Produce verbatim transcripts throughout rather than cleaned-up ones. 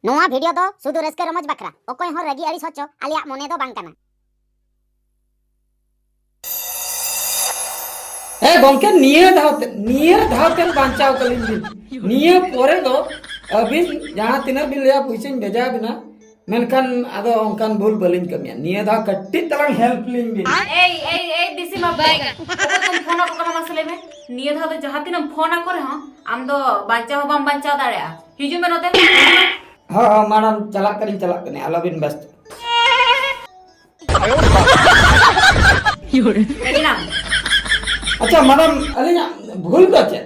ᱱᱚᱣᱟ ᱵᱷᱤᱰᱤᱭᱳ ᱫᱚ ᱥᱩᱫᱷᱩ ᱨᱟᱹᱥᱠᱟᱹ ᱨᱚᱢᱚᱡᱽ ᱵᱟᱠᱷᱨᱟ, ᱚᱠᱚᱭ ᱦᱚᱸ ᱨᱟᱹᱜᱤ ᱟᱹᱲᱤᱥ ᱦᱚᱪᱚ ᱟᱞᱮᱭᱟᱜ ᱢᱚᱱᱮ ᱫᱚ ᱵᱟᱝ ᱠᱟᱱᱟ᱾ ᱦᱮᱸ ᱜᱚᱝᱠᱮ, ᱱᱤᱭᱟᱹ ᱫᱷᱟᱣ ᱛᱮ, ᱱᱤᱭᱟᱹ ᱫᱷᱟᱣ ᱛᱮ ᱵᱟᱧᱪᱟᱣ ᱠᱟᱹᱞᱤᱧ ᱵᱤᱱ᱾ ᱱᱤᱭᱟᱹ ᱯᱚᱨᱮ ᱫᱚ ᱟᱹᱵᱤᱱ ᱡᱟᱦᱟᱸ ᱛᱤᱱᱟᱹᱜ ᱵᱤᱱ ᱞᱟᱹᱭᱟ ᱯᱩᱭᱥᱟᱹᱧ ᱵᱷᱮᱡᱟ ᱵᱤᱱᱟ, ᱢᱮᱱᱠᱷᱟᱱ ᱟᱫᱚ ᱚᱱᱠᱟᱱ ᱵᱷᱩᱞ ᱵᱟᱹᱞᱤᱧ ᱠᱟᱹᱢᱤᱭᱟ᱾ ᱱᱤᱭᱟᱹ ᱫᱷᱟᱣ ᱠᱟᱹᱴᱤᱡ ᱛᱟᱞᱟᱝ ᱦᱮᱞᱯ ᱞᱤᱧ ᱵᱤᱱ᱾ ᱮᱭ, ᱮᱭ, ᱮᱭ, ᱵᱤᱥᱤ ᱢᱟ ᱵᱟᱭ ᱜᱟᱱ᱾ ᱚᱠᱚᱭ ᱠᱚᱢ ᱯᱷᱳᱱ ᱟᱠᱚ ᱠᱟᱱᱟ ᱢᱟᱥᱮ ᱞᱟᱹᱭ ᱢᱮ? ᱱᱤᱭᱟᱹ ᱫᱷᱟᱣ ᱫᱚ ᱡᱟᱦᱟᱸ ᱛᱤᱱᱟᱹᱜ ᱮᱢ ᱯᱷᱳᱱ ᱟᱠᱚ ᱨᱮᱦᱚᱸ ᱟᱢ ᱫᱚ ᱵᱟᱧᱪᱟᱣ ᱦᱚᱸ ᱵᱟᱢ ᱵᱟᱧᱪᱟᱣ ᱫᱟᱲᱮᱭᱟᱜᱼᱟ᱾ ᱦᱤᱡᱩᱜ ᱢᱮ ᱱᱚᱛᱮ᱾ ᱦᱚᱸ, ᱦᱚᱸ, ᱢᱮᱰᱟᱢ, ᱪᱟᱞᱟᱜ ᱠᱟᱹᱱᱟᱹᱧ, ᱪᱟᱞᱟᱜ ᱠᱟᱹᱱᱟᱹᱧ, ᱟᱞᱚᱵᱤᱱ ᱵᱮᱥᱛᱚ᱾ ᱦᱮᱡ ᱮᱱᱟᱢ? ᱟᱪᱪᱷᱟ, ᱢᱮᱰᱟᱢ, ᱟᱹᱞᱤᱧᱟᱜ ᱵᱷᱩᱞ ᱫᱚ ᱪᱮᱫ?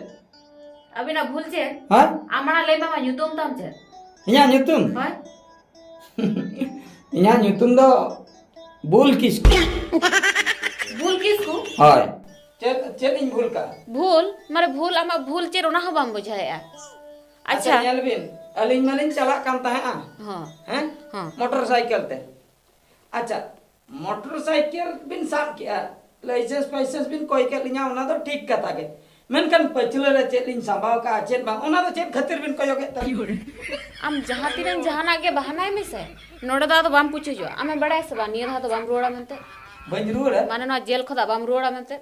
ᱟᱹᱵᱤᱱᱟᱜ ᱵᱷᱩᱞ ᱪᱮᱫ? ᱦᱮᱸ? ᱟᱢ ᱢᱟᱲᱟᱝ ᱞᱟᱹᱭ ᱢᱮ, ᱟᱢᱟᱜ ᱧᱩᱛᱩᱢ ᱛᱟᱢ ᱪᱮᱫ? ᱤᱧᱟᱜ ᱧᱩᱛᱩᱢ? ᱦᱳᱭ᱾ ᱤᱧᱟᱜ ᱧᱩᱛᱩᱢ ᱫᱚ ᱵᱩᱞ ᱠᱤᱥᱠᱩ᱾ ᱵᱩᱞ ᱠᱤᱥᱠᱩ? ᱦᱳᱭ᱾ ᱪᱮᱫ, ᱪᱮᱫ ᱤᱧ ᱵᱷᱩᱞ ᱠᱟᱜᱼᱟ? ᱵᱷᱩᱞ? ᱢᱟᱱᱮ ᱵᱷᱩᱞ, ᱟᱢᱟᱜ ᱵᱷᱩᱞ ᱪᱮᱫ, ᱚᱱᱟ ᱦᱚᱸ ᱵᱟᱢ ᱵᱩᱡᱷᱟᱹᱣᱮᱫᱼᱟ? ᱟᱪᱪᱷᱟ, ᱟᱪᱪᱷᱟ᱾ ᱧᱮᱞ ᱵᱤᱱ, ᱟᱹᱞᱤᱧ ᱢᱟᱞᱤᱧ ᱪᱟᱞᱟᱜ ᱠᱟᱱ ᱛᱟᱦᱮᱸᱜᱼᱟ᱾ ᱦᱚᱸ᱾ ᱦᱮᱸ? ᱦᱚᱸ᱾ ᱢᱚᱴᱚᱨ ᱥᱟᱭᱠᱮᱞ ᱛᱮ᱾ ᱟᱪᱪᱷᱟ, ᱢᱚᱴᱚᱨ ᱥᱟᱭᱠᱮᱞ ᱵᱤᱱ ᱥᱟᱵ ᱠᱮᱜᱼᱟ, ᱞᱟᱭᱥᱮᱱᱥ ᱯᱷᱟᱭᱥᱮᱱᱥ ᱵᱤᱱ ᱠᱚᱭ ᱠᱮᱫ ᱞᱤᱧᱟ, ᱚᱱᱟ ᱫᱚ ᱴᱷᱤᱠ ᱠᱟᱛᱷᱟ ᱜᱮ᱾ ᱢᱮᱱᱠᱷᱟᱱ ᱯᱟᱹᱪᱷᱞᱟᱹ ᱨᱮ ᱪᱮᱫ ᱞᱤᱧ ᱥᱟᱢᱵᱟᱣ ᱠᱟᱜᱼᱟ, ᱪᱮᱫ ᱵᱟᱝ, ᱚᱱᱟ ᱫᱚ ᱪᱮᱫ ᱠᱷᱟᱹᱛᱤᱨ ᱵᱤᱱ ᱠᱚᱭᱚᱜᱮᱫ ᱛᱟᱹᱞᱤᱧᱟ? ᱟᱢ ᱡᱟᱦᱟᱸ ᱛᱤᱱᱟᱹᱜ ᱡᱟᱦᱟᱱᱟᱜ ᱜᱮ ᱵᱟᱦᱟᱱᱟᱭ ᱢᱮᱥᱮ, ᱱᱚᱰᱮ ᱫᱚ ᱟᱫᱚ ᱵᱟᱢ ᱯᱩᱪᱩᱡᱚᱜᱼᱟ᱾ ᱟᱢᱮᱢ ᱵᱟᱲᱟᱭᱟ ᱥᱮ ᱵᱟᱝ, ᱱᱤᱭᱟᱹ ᱫᱷᱟᱣ ᱫᱚ ᱵᱟᱢ ᱨᱩᱣᱟᱹᱲᱟ ᱢᱮᱱᱛᱮ? ᱵᱟᱹᱧ ᱨᱩᱣᱟᱹᱲᱟ? ᱢᱟᱱᱮ ᱱᱚᱣᱟ ᱡᱮᱞ ᱠᱷᱚᱱᱟᱜ ᱵᱟᱢ ᱨᱩᱣᱟᱹᱲᱟ ᱢᱮᱱᱛᱮ?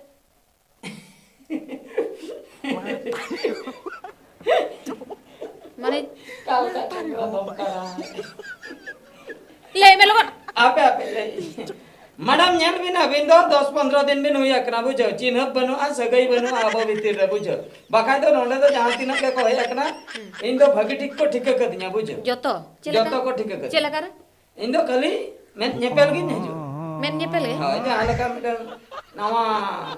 ᱢᱟᱱᱮ ᱚᱠᱟ ᱞᱮᱠᱟ ᱪᱚᱝ ᱱᱚᱣᱟ ᱫᱚ ᱠᱟᱱᱟ᱾ ᱞᱟᱹᱭ ᱢᱮ ᱞᱚᱜᱚᱱ᱾ ᱟᱯᱮ, ᱟᱯᱮ ᱞᱟᱹᱭ᱾ ᱢᱮᱰᱟᱢ, ᱧᱮᱞ ᱵᱤᱱ, ᱟᱹᱵᱤᱱ ᱫᱚ ᱫᱚᱥ ᱯᱚᱱᱫᱽᱨᱚ ᱫᱤᱱ ᱵᱤᱱ ᱦᱩᱭ ᱟᱠᱟᱱᱟ, ᱵᱩᱡᱷᱟᱹᱣ? ᱪᱤᱱᱦᱟᱹᱯ ᱵᱟᱹᱱᱩᱜᱼᱟ, ᱥᱟᱹᱜᱟᱹᱭ ᱵᱟᱹᱱᱩᱜᱼᱟ ᱟᱵᱚ ᱵᱷᱤᱛᱤᱨ ᱨᱮ, ᱵᱩᱡᱷᱟᱹᱣ? ᱵᱟᱠᱷᱟᱡ ᱫᱚ ᱱᱚᱰᱮ ᱫᱚ ᱡᱟᱦᱟᱸ ᱛᱤᱱᱟᱹᱜ ᱜᱮᱠᱚ ᱦᱮᱡ ᱟᱠᱟᱱᱟ, ᱦᱩᱸ᱾ ᱤᱧ ᱫᱚ ᱵᱷᱟᱹᱜᱤ ᱴᱷᱤᱠ ᱠᱚ ᱴᱷᱤᱠᱟᱹ ᱠᱟᱹᱫᱤᱧᱟ, ᱵᱩᱡᱷᱟᱹᱣ? ᱡᱚᱛᱚ? ᱪᱮᱫ ᱞᱮᱠᱟ? ᱡᱚᱛᱚ ᱠᱚ ᱴᱷᱤᱠᱟᱹ ᱠᱟᱹᱫᱤᱧᱟ᱾ ᱪᱮᱫ ᱞᱮᱠᱟ ᱨᱮ? ᱤᱧ ᱫᱚ ᱠᱷᱟᱹᱞᱤ ᱢᱮᱫ ᱧᱮᱯᱮᱞ ᱜᱤᱧ ᱦᱤᱡᱩᱜᱼᱟ᱾ ᱢᱮᱫ ᱧᱮᱯᱮᱞ ᱜᱮ? ᱦᱳᱭ, ᱡᱟᱦᱟᱸ ᱞᱮᱠᱟ ᱢᱤᱫᱴᱟᱝ ᱱᱟᱣᱟ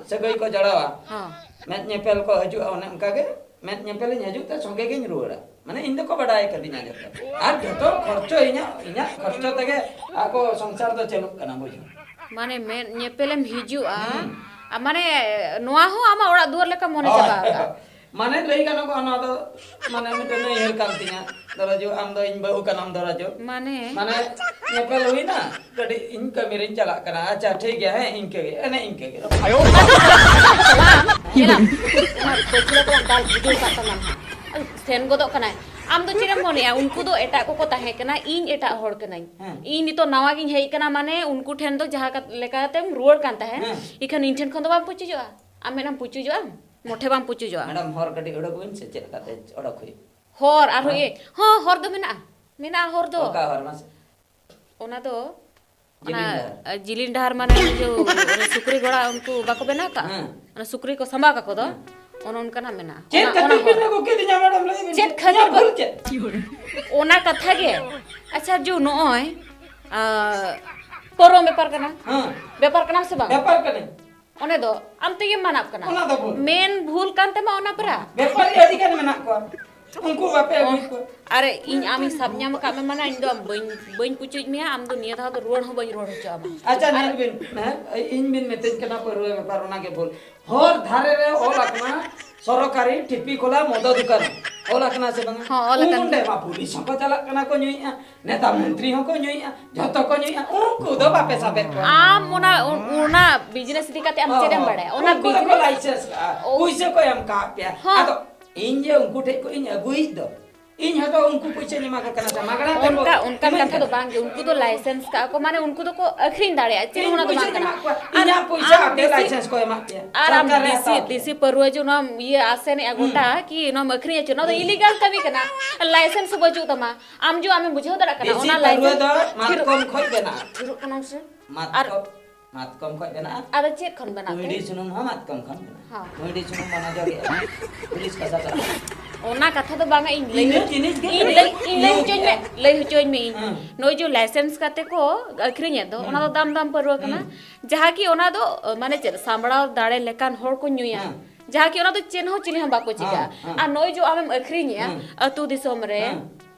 ᱥᱟᱹᱜᱟᱹᱭ ᱠᱚ ᱡᱟᱲᱟᱣᱟ, ᱦᱚᱸ᱾ ᱢᱮᱫ ᱧᱮᱯᱮᱞ ᱠᱚ ᱦᱤᱡᱩᱜᱼᱟ, ᱚᱱᱮ ᱚᱱᱠᱟ ᱜᱮ ᱢᱮᱫ ᱧᱮᱯᱮᱞᱤᱧ ᱦᱤᱡᱩᱜ ᱛᱮ ᱥᱚᱸᱜᱮ ᱜᱤᱧ ᱨᱩᱣᱟᱹᱲᱟ᱾ ᱢᱟᱱᱮ ᱤᱧ ᱫᱚᱠᱚ ᱵᱟᱰᱟᱭ ᱠᱟᱹᱫᱤᱧᱟ ᱡᱚᱛᱚ᱾ ᱟᱨ ᱡᱚᱛᱚ ᱠᱷᱚᱨᱪᱚ ᱤᱧᱟᱹᱜ, ᱤᱧᱟᱹᱜ ᱠᱷᱚᱨᱪᱚ ᱛᱮᱜᱮ ᱟᱠᱚ ᱥᱚᱝᱥᱟᱨ ᱫᱚ ᱪᱟᱹᱞᱩᱜ ᱠᱟᱱᱟ, ᱵᱩᱡᱷᱟᱹᱣ᱾ ᱢᱟᱱᱮ ᱢᱮᱫ ᱧᱮᱯᱮᱞᱮᱢ ᱦᱤᱡᱩᱜᱼᱟ, ᱦᱩᱸ᱾ ᱟᱨ ᱢᱟᱱᱮ ᱱᱚᱣᱟ ᱦᱚᱸ ᱟᱢᱟᱜ ᱚᱲᱟᱜ ᱫᱩᱣᱟᱹᱨ ᱞᱮᱠᱟ ᱢᱚᱱᱮ ᱦᱳᱭ, ᱪᱟᱵᱟ ᱟᱠᱟᱫ᱾ ᱦᱳᱭ᱾ ᱢᱟᱱᱮ ᱞᱟᱹᱭ ᱜᱟᱱᱚᱜᱚᱜᱼᱟ, ᱱᱚᱣᱟ ᱫᱚ ᱢᱟᱱᱮ ᱢᱤᱫᱴᱮᱱ ᱱᱟᱹᱭᱦᱟᱹᱨ ᱠᱟᱱ ᱛᱤᱧᱟ᱾ ᱫᱷᱚᱨᱚ ᱡᱚ ᱟᱢ ᱫᱚ ᱤᱧ ᱵᱟᱹᱦᱩ ᱠᱟᱱᱟᱢ, ᱫᱷᱚᱨᱚ ᱡᱚ᱾ ᱢᱟᱱᱮ? ᱢᱟᱱᱮ ᱧᱮᱯᱮᱞ ᱦᱩᱭᱱᱟ, ᱠᱟᱹᱴᱤᱡ ᱤᱧ ᱠᱟᱹᱢᱤ ᱨᱤᱧ ᱪᱟᱞᱟᱜ ᱠᱟᱱᱟ᱾ ᱟᱪᱪᱷᱟ, ᱴᱷᱤᱠ ᱜᱮᱭᱟ, ᱦᱮᱸ, ᱤᱱᱠᱟᱹ ᱜᱮ, ᱮᱱᱮ ᱤᱱᱠᱟᱹ ᱜᱮ᱾ ᱧᱮᱞᱟᱢ, ᱚᱱᱟ ᱯᱟᱹᱪᱷᱞᱟᱹ ᱠᱚ ᱫᱟᱞ ᱵᱷᱤᱡᱟᱹᱣ ᱠᱟᱜ ᱛᱟᱢᱟ ᱱᱟᱦᱟᱜ᱾ ᱥᱮᱱ ᱜᱚᱫᱚᱜ ᱠᱟᱱᱟᱭ᱾ ᱟᱢ ᱫᱚ ᱪᱮᱫ ᱮᱢ ᱢᱚᱱᱮᱭᱟ? ᱩᱱᱠᱩ ᱫᱚ ᱮᱴᱟᱜ ᱠᱚᱠᱚ ᱛᱟᱦᱮᱸ ᱠᱟᱱᱟ, ᱤᱧ ᱮᱴᱟᱜ ᱦᱚᱲ ᱠᱟᱹᱱᱟᱹᱧ᱾ ᱦᱮᱸ᱾ ᱤᱧ ᱱᱤᱛᱚᱜ ᱱᱟᱣᱟ ᱜᱤᱧ ᱦᱮᱡ ᱠᱟᱱᱟ, ᱢᱟᱱᱮ ᱩᱱᱠᱩ ᱴᱷᱮᱱ ᱫᱚ ᱡᱟᱦᱟᱸ ᱠᱟ-, ᱞᱮᱠᱟᱛᱮᱢ ᱨᱩᱣᱟᱹᱲ ᱠᱟᱱ ᱛᱟᱦᱮᱸᱫ, ᱦᱮᱸ᱾ ᱤᱠᱷᱟᱹᱱ ᱤᱧ ᱴᱷᱮᱱ ᱠᱷᱚᱱ ᱫᱚ ᱵᱟᱢ ᱯᱩᱪᱩᱡᱚᱜᱼᱟ᱾ ᱟᱢ ᱢᱮᱱᱟᱢ ᱯᱩᱪᱩᱡᱚᱜᱼᱟ? ᱢᱚᱴᱷᱮ ᱵᱟᱢ ᱯᱩᱪᱩᱡᱚᱜᱼᱟ᱾ ᱢᱮᱰᱟᱢ, ᱦᱚᱨ ᱠᱟᱹᱴᱤᱡ ᱚᱰᱚᱠ ᱵᱤᱱ ᱥᱮ, ᱪᱮᱫ ᱞᱮᱠᱟᱛᱮ ᱚᱰᱚᱠ ᱦᱩᱭᱩᱜ? ᱦᱚᱨ ᱟᱨᱦᱚᱸ ᱦᱮᱸ? ᱮ-, ᱦᱚᱸ, ᱦᱚᱨ ᱫᱚ ᱢᱮᱱᱟᱜᱼᱟ, ᱢᱮᱱᱟᱜᱼᱟ ᱦᱚᱨ ᱫᱚ᱾ ᱚᱠᱟ ᱦᱚᱨ ᱢᱟᱥᱮ? ᱚᱱᱟ ᱫᱚ, ᱚᱱᱟ, ᱡᱤᱞᱤᱧ ᱰᱟᱦᱟᱨ᱾ ᱟ, ᱡᱤᱞᱤᱧ ᱰᱟᱦᱟᱨ ᱢᱟᱱᱮ ᱚᱱᱮ ᱡᱮ ᱚᱱᱮ ᱥᱩᱠᱨᱤ ᱜᱚᱲᱟ ᱩᱱᱠᱩ ᱵᱟᱠᱚ ᱵᱮᱱᱟᱣ ᱠᱟᱜᱼᱟ? ᱦᱮᱸ᱾ ᱚᱱᱟ ᱥᱩᱠᱨᱤ ᱠᱚ ᱥᱟᱢᱵᱟᱣ ᱠᱟᱠᱚ ᱫᱚ, ᱦᱮᱸ᱾ ᱚᱱᱮ ᱚᱱᱠᱟᱱᱟᱜ ᱢᱮᱱᱟᱜᱼᱟ᱾ ᱪᱮᱫ ᱚᱱᱟ, ᱠᱷᱟᱹᱛᱤᱨ ᱚᱱᱟ ᱵᱤᱱ ᱦᱚᱨ᱾ ᱟᱹᱜᱩ ᱠᱤᱫᱤᱧᱟ ᱢᱮᱰᱟᱢ, ᱞᱟᱹᱭ ᱵᱤᱱ? ᱪᱮᱫ ᱤᱧᱟᱹᱜ ᱠᱷᱟᱹᱛᱤᱨ ᱵᱷᱩᱞ ᱪᱮᱫ? ᱚᱱᱟ ᱠᱟᱛᱷᱟ ᱜᱮ᱾ ᱟᱪᱪᱷᱟ, ᱡᱚ ᱱᱚᱜᱼᱚᱭ, ᱟ, ᱯᱟᱹᱣᱨᱟᱹ ᱵᱮᱯᱟᱨ ᱠᱟᱱᱟ᱾ ᱦᱮᱸ᱾ ᱵᱮᱯᱟᱨ ᱠᱟᱱᱟᱢ ᱥᱮ ᱵᱟᱝ? ᱵᱮᱯᱟᱨ ᱠᱟᱹᱱᱟᱹᱧ᱾ ᱚᱱᱮ ᱫᱚ ᱟᱢ ᱛᱮᱜᱮᱢ ᱢᱟᱱᱟᱜ ᱠᱟᱱᱟ᱾ ᱚᱱᱟ ᱫᱚ ᱵᱷᱩᱞ᱾ ᱢᱮᱱ ᱵᱷᱩᱞ ᱠᱟᱱ ᱛᱟᱢᱟ ᱚᱱᱟ ᱯᱮᱨᱟ᱾ ᱵᱮᱯᱟᱨᱤ ᱟᱹᱰᱤ ᱜᱟᱱ ᱢᱮᱱᱟᱜ ᱠᱚᱣᱟ᱾ ᱩᱱᱠᱩ ᱵᱟᱯᱮ ᱟᱹᱜᱩᱭᱮᱫ ᱠᱚᱣᱟ᱾ ᱟᱨᱮ, ᱤᱧ ᱟᱢᱤᱧ ᱥᱟᱵ ᱧᱟᱢ ᱟᱠᱟᱫ ᱢᱮ, ᱢᱟᱱᱮ ᱤᱧ ᱫᱚ ᱵᱟᱹᱧ, ᱵᱟᱹᱧ ᱯᱩᱪᱩᱡ ᱢᱮᱭᱟ, ᱟᱢ ᱫᱚ ᱱᱤᱭᱟᱹ ᱫᱷᱟᱣ ᱫᱚ ᱨᱩᱣᱟᱹᱲ ᱦᱚᱸ ᱵᱟᱹᱧ ᱨᱩᱣᱟᱹᱲ ᱦᱚᱪᱚ ᱟᱢᱟ᱾ ᱟᱪᱪᱷᱟ, ᱟᱨ ᱧᱮᱞ ᱵᱤᱱ, ᱦᱮᱸ, ᱤᱧ ᱵᱤᱱ ᱢᱤᱛᱟᱹᱧ ᱠᱟᱱᱟ ᱯᱟᱹᱨᱣᱟᱹ ᱵᱮᱯᱟᱨ, ᱚᱱᱟ ᱜᱮ ᱵᱷᱩᱞ᱾ ᱦᱚᱨ ᱫᱷᱟᱨᱮ ᱨᱮ ᱚᱞ ᱟᱠᱟᱱᱟ ᱥᱚᱨᱚᱠᱟᱨᱤ ᱴᱷᱤᱯᱤ ᱠᱚᱞᱟ ᱢᱚᱫᱚ ᱫᱚᱠᱟᱱ, ᱚᱞ ᱟᱠᱟᱱᱟ ᱥᱮ ᱵᱟᱝᱟ? ᱦᱚᱸ, ᱚᱞ ᱟᱠᱟᱱ ᱚᱸᱰᱮ ᱜᱮᱭᱟ᱾ ᱢᱟ ᱯᱩᱞᱤᱥ ᱦᱚᱸᱠᱚ ᱪᱟᱞᱟᱜ ᱠᱟᱱᱟ, ᱠᱚ ᱧᱩᱭᱮᱫᱼᱟ, ᱱᱮᱛᱟ ᱢᱚᱱᱛᱨᱤ ᱦᱚᱸᱠᱚ ᱧᱩᱭᱮᱫᱼᱟ, ᱡᱷᱚᱛᱚ ᱠᱚ ᱧᱩᱭᱮᱫᱼᱟ, ᱩᱱᱠᱩ ᱫᱚ ᱵᱟᱯᱮ ᱥᱟᱵᱮᱫ ᱠᱚᱣᱟ᱾ ᱟᱢ ᱚᱱᱟ, ᱚᱱᱟ ᱵᱤᱡᱽᱱᱮᱥ ᱤᱫᱤ ᱠᱟᱛᱮ ᱟᱢ ᱪᱮᱫ ᱮᱢ ᱦᱚᱸ, ᱵᱟᱲᱟᱭᱟ? ᱚᱱᱟ ᱩᱱᱠᱩ ᱫᱚᱠᱚ ᱵᱤᱡᱽᱱᱮᱥ ᱞᱟᱭᱥᱮᱱᱥ ᱠᱟᱜᱼᱟ, ᱚ᱾ ᱯᱩᱭᱥᱟᱹ ᱠᱚ ᱮᱢ ᱠᱟᱜ ᱯᱮᱭᱟ᱾ ᱦᱚᱸ᱾ ᱟᱫᱚ ᱤᱧ ᱡᱮ ᱩᱱᱠᱩ ᱴᱷᱮᱡ ᱠᱷᱚᱱ ᱤᱧ ᱟᱹᱜᱩᱭᱮᱫ ᱫᱚ, ᱤᱧ ᱦᱚᱸᱛᱚ ᱩᱱᱠᱩ ᱯᱩᱭᱥᱟᱹᱧ ᱮᱢᱟ ᱠᱚ ᱠᱟᱱᱟ ᱥᱮ, ᱢᱟᱜᱽᱱᱟ ᱛᱮ ᱠᱚ ᱚᱱᱠᱟ, ᱚᱱᱠᱟᱱ ᱤᱢᱟᱹᱧ ᱠᱟᱛᱷᱟ ᱠᱟᱱᱟ? ᱫᱚ ᱵᱟᱝ ᱜᱮ᱾ ᱩᱱᱠᱩ ᱫᱚ ᱞᱟᱭᱥᱮᱱᱥ ᱠᱟᱜᱼᱟ ᱠᱚ, ᱢᱟᱱᱮ ᱩᱱᱠᱩ ᱫᱚᱠᱚ ᱟᱹᱠᱷᱨᱤᱧ ᱫᱟᱲᱮᱭᱟᱜᱼᱟ, ᱪᱮᱫ ᱦᱚᱸ ᱤᱧ ᱚᱱᱟ ᱫᱚ ᱵᱟᱝ ᱯᱩᱭᱥᱟᱹᱧ ᱠᱟᱱᱟ᱾ ᱮᱢᱟᱜ ᱠᱚᱣᱟ, ᱟᱨ ᱤᱧᱟᱹᱜ ᱯᱩᱭᱥᱟᱹ ᱟᱢ ᱟᱯᱮ ᱫᱮᱥᱤ, ᱞᱟᱭᱥᱮᱱᱥ ᱠᱚ ᱮᱢᱟᱜ ᱯᱮᱭᱟ, ᱟᱨ ᱟᱢ ᱥᱚᱨᱠᱟᱨᱮ ᱫᱮᱥᱤ, ᱦᱟᱛᱟᱣ ᱠᱮᱫᱟ᱾ ᱫᱮᱥᱤ ᱯᱟᱹᱨᱣᱟᱹ ᱡᱮ ᱱᱚᱣᱟᱢ ᱤᱭᱟᱹ ᱟᱥᱮᱱᱮᱜᱼᱟ ᱦᱩᱸ᱾ ᱜᱚᱴᱟ, ᱠᱤ ᱱᱚᱣᱟᱢ ᱟᱹᱠᱷᱨᱤᱧ ᱦᱚᱪᱚ, ᱱᱚᱣᱟ ᱫᱚ ᱦᱩᱸ᱾ ᱤᱞᱤᱜᱟᱞ ᱠᱟᱹᱢᱤ ᱠᱟᱱᱟ, ᱞᱟᱭᱥᱮᱱᱥ ᱦᱚᱸ ᱵᱟᱹᱪᱩᱜ ᱛᱟᱢᱟ᱾ ᱟᱢ ᱡᱮ ᱟᱢᱮᱢ ᱵᱩᱡᱷᱟᱹᱣ ᱫᱟᱲᱮᱭᱟᱜ ᱠᱟᱱᱟ, ᱫᱮᱥᱤ ᱚᱱᱟ ᱯᱟᱹᱨᱣᱟᱹ ᱞᱟᱭᱥᱮᱱᱥ ᱫᱚ ᱛᱷᱤᱨᱚᱜ ᱢᱟᱛᱠᱚᱢ ᱠᱷᱚᱡ ᱵᱮᱱᱟᱜᱼᱟ᱾ ᱛᱷᱤᱨᱚᱜ ᱠᱟᱱᱟᱢ ᱥᱮ? ᱟᱨ ᱢᱟᱛᱠᱚᱢ, ᱢᱟᱛᱠᱚᱢ ᱠᱷᱚᱡ ᱵᱮᱱᱟᱜᱼᱟ᱾ ᱟᱫᱚ ᱪᱮᱫ ᱠᱷᱚᱱ ᱵᱮᱱᱟᱜ ᱛᱮ? ᱠᱩᱸᱭᱰᱤ ᱥᱩᱱᱩᱢ ᱦᱚᱸ ᱢᱟᱛᱠᱚᱢ ᱠᱷᱚᱱ ᱵᱮᱱᱟᱜᱼᱟ᱾ ᱦᱚᱸ᱾ ᱠᱩᱸᱭᱰᱤ ᱥᱩᱱᱩᱢ ᱢᱟᱱᱟ ᱡᱚᱜᱮ ᱯᱩᱞᱤᱥ ᱠᱟᱥᱟ ᱪᱟᱞᱟᱜ᱾ ᱚᱱᱟ ᱠᱟᱛᱷᱟ ᱫᱚ ᱵᱟᱝᱟ, ᱤᱧ ᱞᱟᱹᱭ, ᱤᱱᱟᱹ ᱡᱤᱱᱤᱥ ᱜᱮ ᱤᱧ ᱠᱟᱹᱴᱤᱡ ᱞᱟᱹᱭ, ᱤᱧ ᱞᱟᱹᱭ ᱧᱩ ᱦᱚᱪᱚᱧ ᱢᱮ, ᱠᱮᱜᱼᱟ᱾ ᱞᱟᱹᱭ ᱦᱚᱪᱚᱧ ᱢᱮ ᱤᱧ᱾ ᱦᱮᱸ᱾ ᱱᱚᱜᱼᱚᱭ ᱡᱮ ᱞᱟᱭᱥᱮᱱᱥ ᱠᱟᱛᱮ ᱠᱚ ᱟᱹᱠᱷᱨᱤᱧᱮᱫ ᱫᱚ, ᱦᱮᱸ᱾ ᱚᱱᱟ ᱫᱚ ᱫᱟᱢ ᱫᱟᱢ ᱯᱟᱹᱨᱣᱟᱹ ᱠᱟᱱᱟ᱾ ᱦᱮᱸ᱾ ᱡᱟᱦᱟᱸ ᱠᱤ ᱚᱱᱟ ᱫᱚ, ᱢᱟᱱᱮ ᱪᱮᱫ, ᱥᱟᱢᱵᱲᱟᱣ ᱫᱟᱲᱮ ᱞᱮᱠᱟᱱ ᱦᱚᱲ ᱠᱚ ᱧᱩᱭᱟ᱾ ᱦᱮᱸ᱾ ᱡᱟᱦᱟᱸ ᱠᱤ ᱚᱱᱟ ᱫᱚ ᱪᱮᱫ ᱦᱚᱸ ᱪᱤᱞᱤ ᱦᱚᱸ ᱵᱟᱠᱚ ᱪᱤᱠᱟᱹᱜᱼᱟ᱾ ᱦᱮᱸ, ᱦᱮᱸ᱾ ᱟᱨ ᱱᱚᱜᱼᱚᱭ ᱡᱮ ᱟᱢᱮᱢ ᱟᱹᱠᱷᱨᱤᱧᱮᱜᱼᱟ, ᱦᱮᱸ᱾ ᱟᱹᱛᱩ ᱫᱤᱥᱚᱢ ᱨᱮ, ᱦᱮᱸ᱾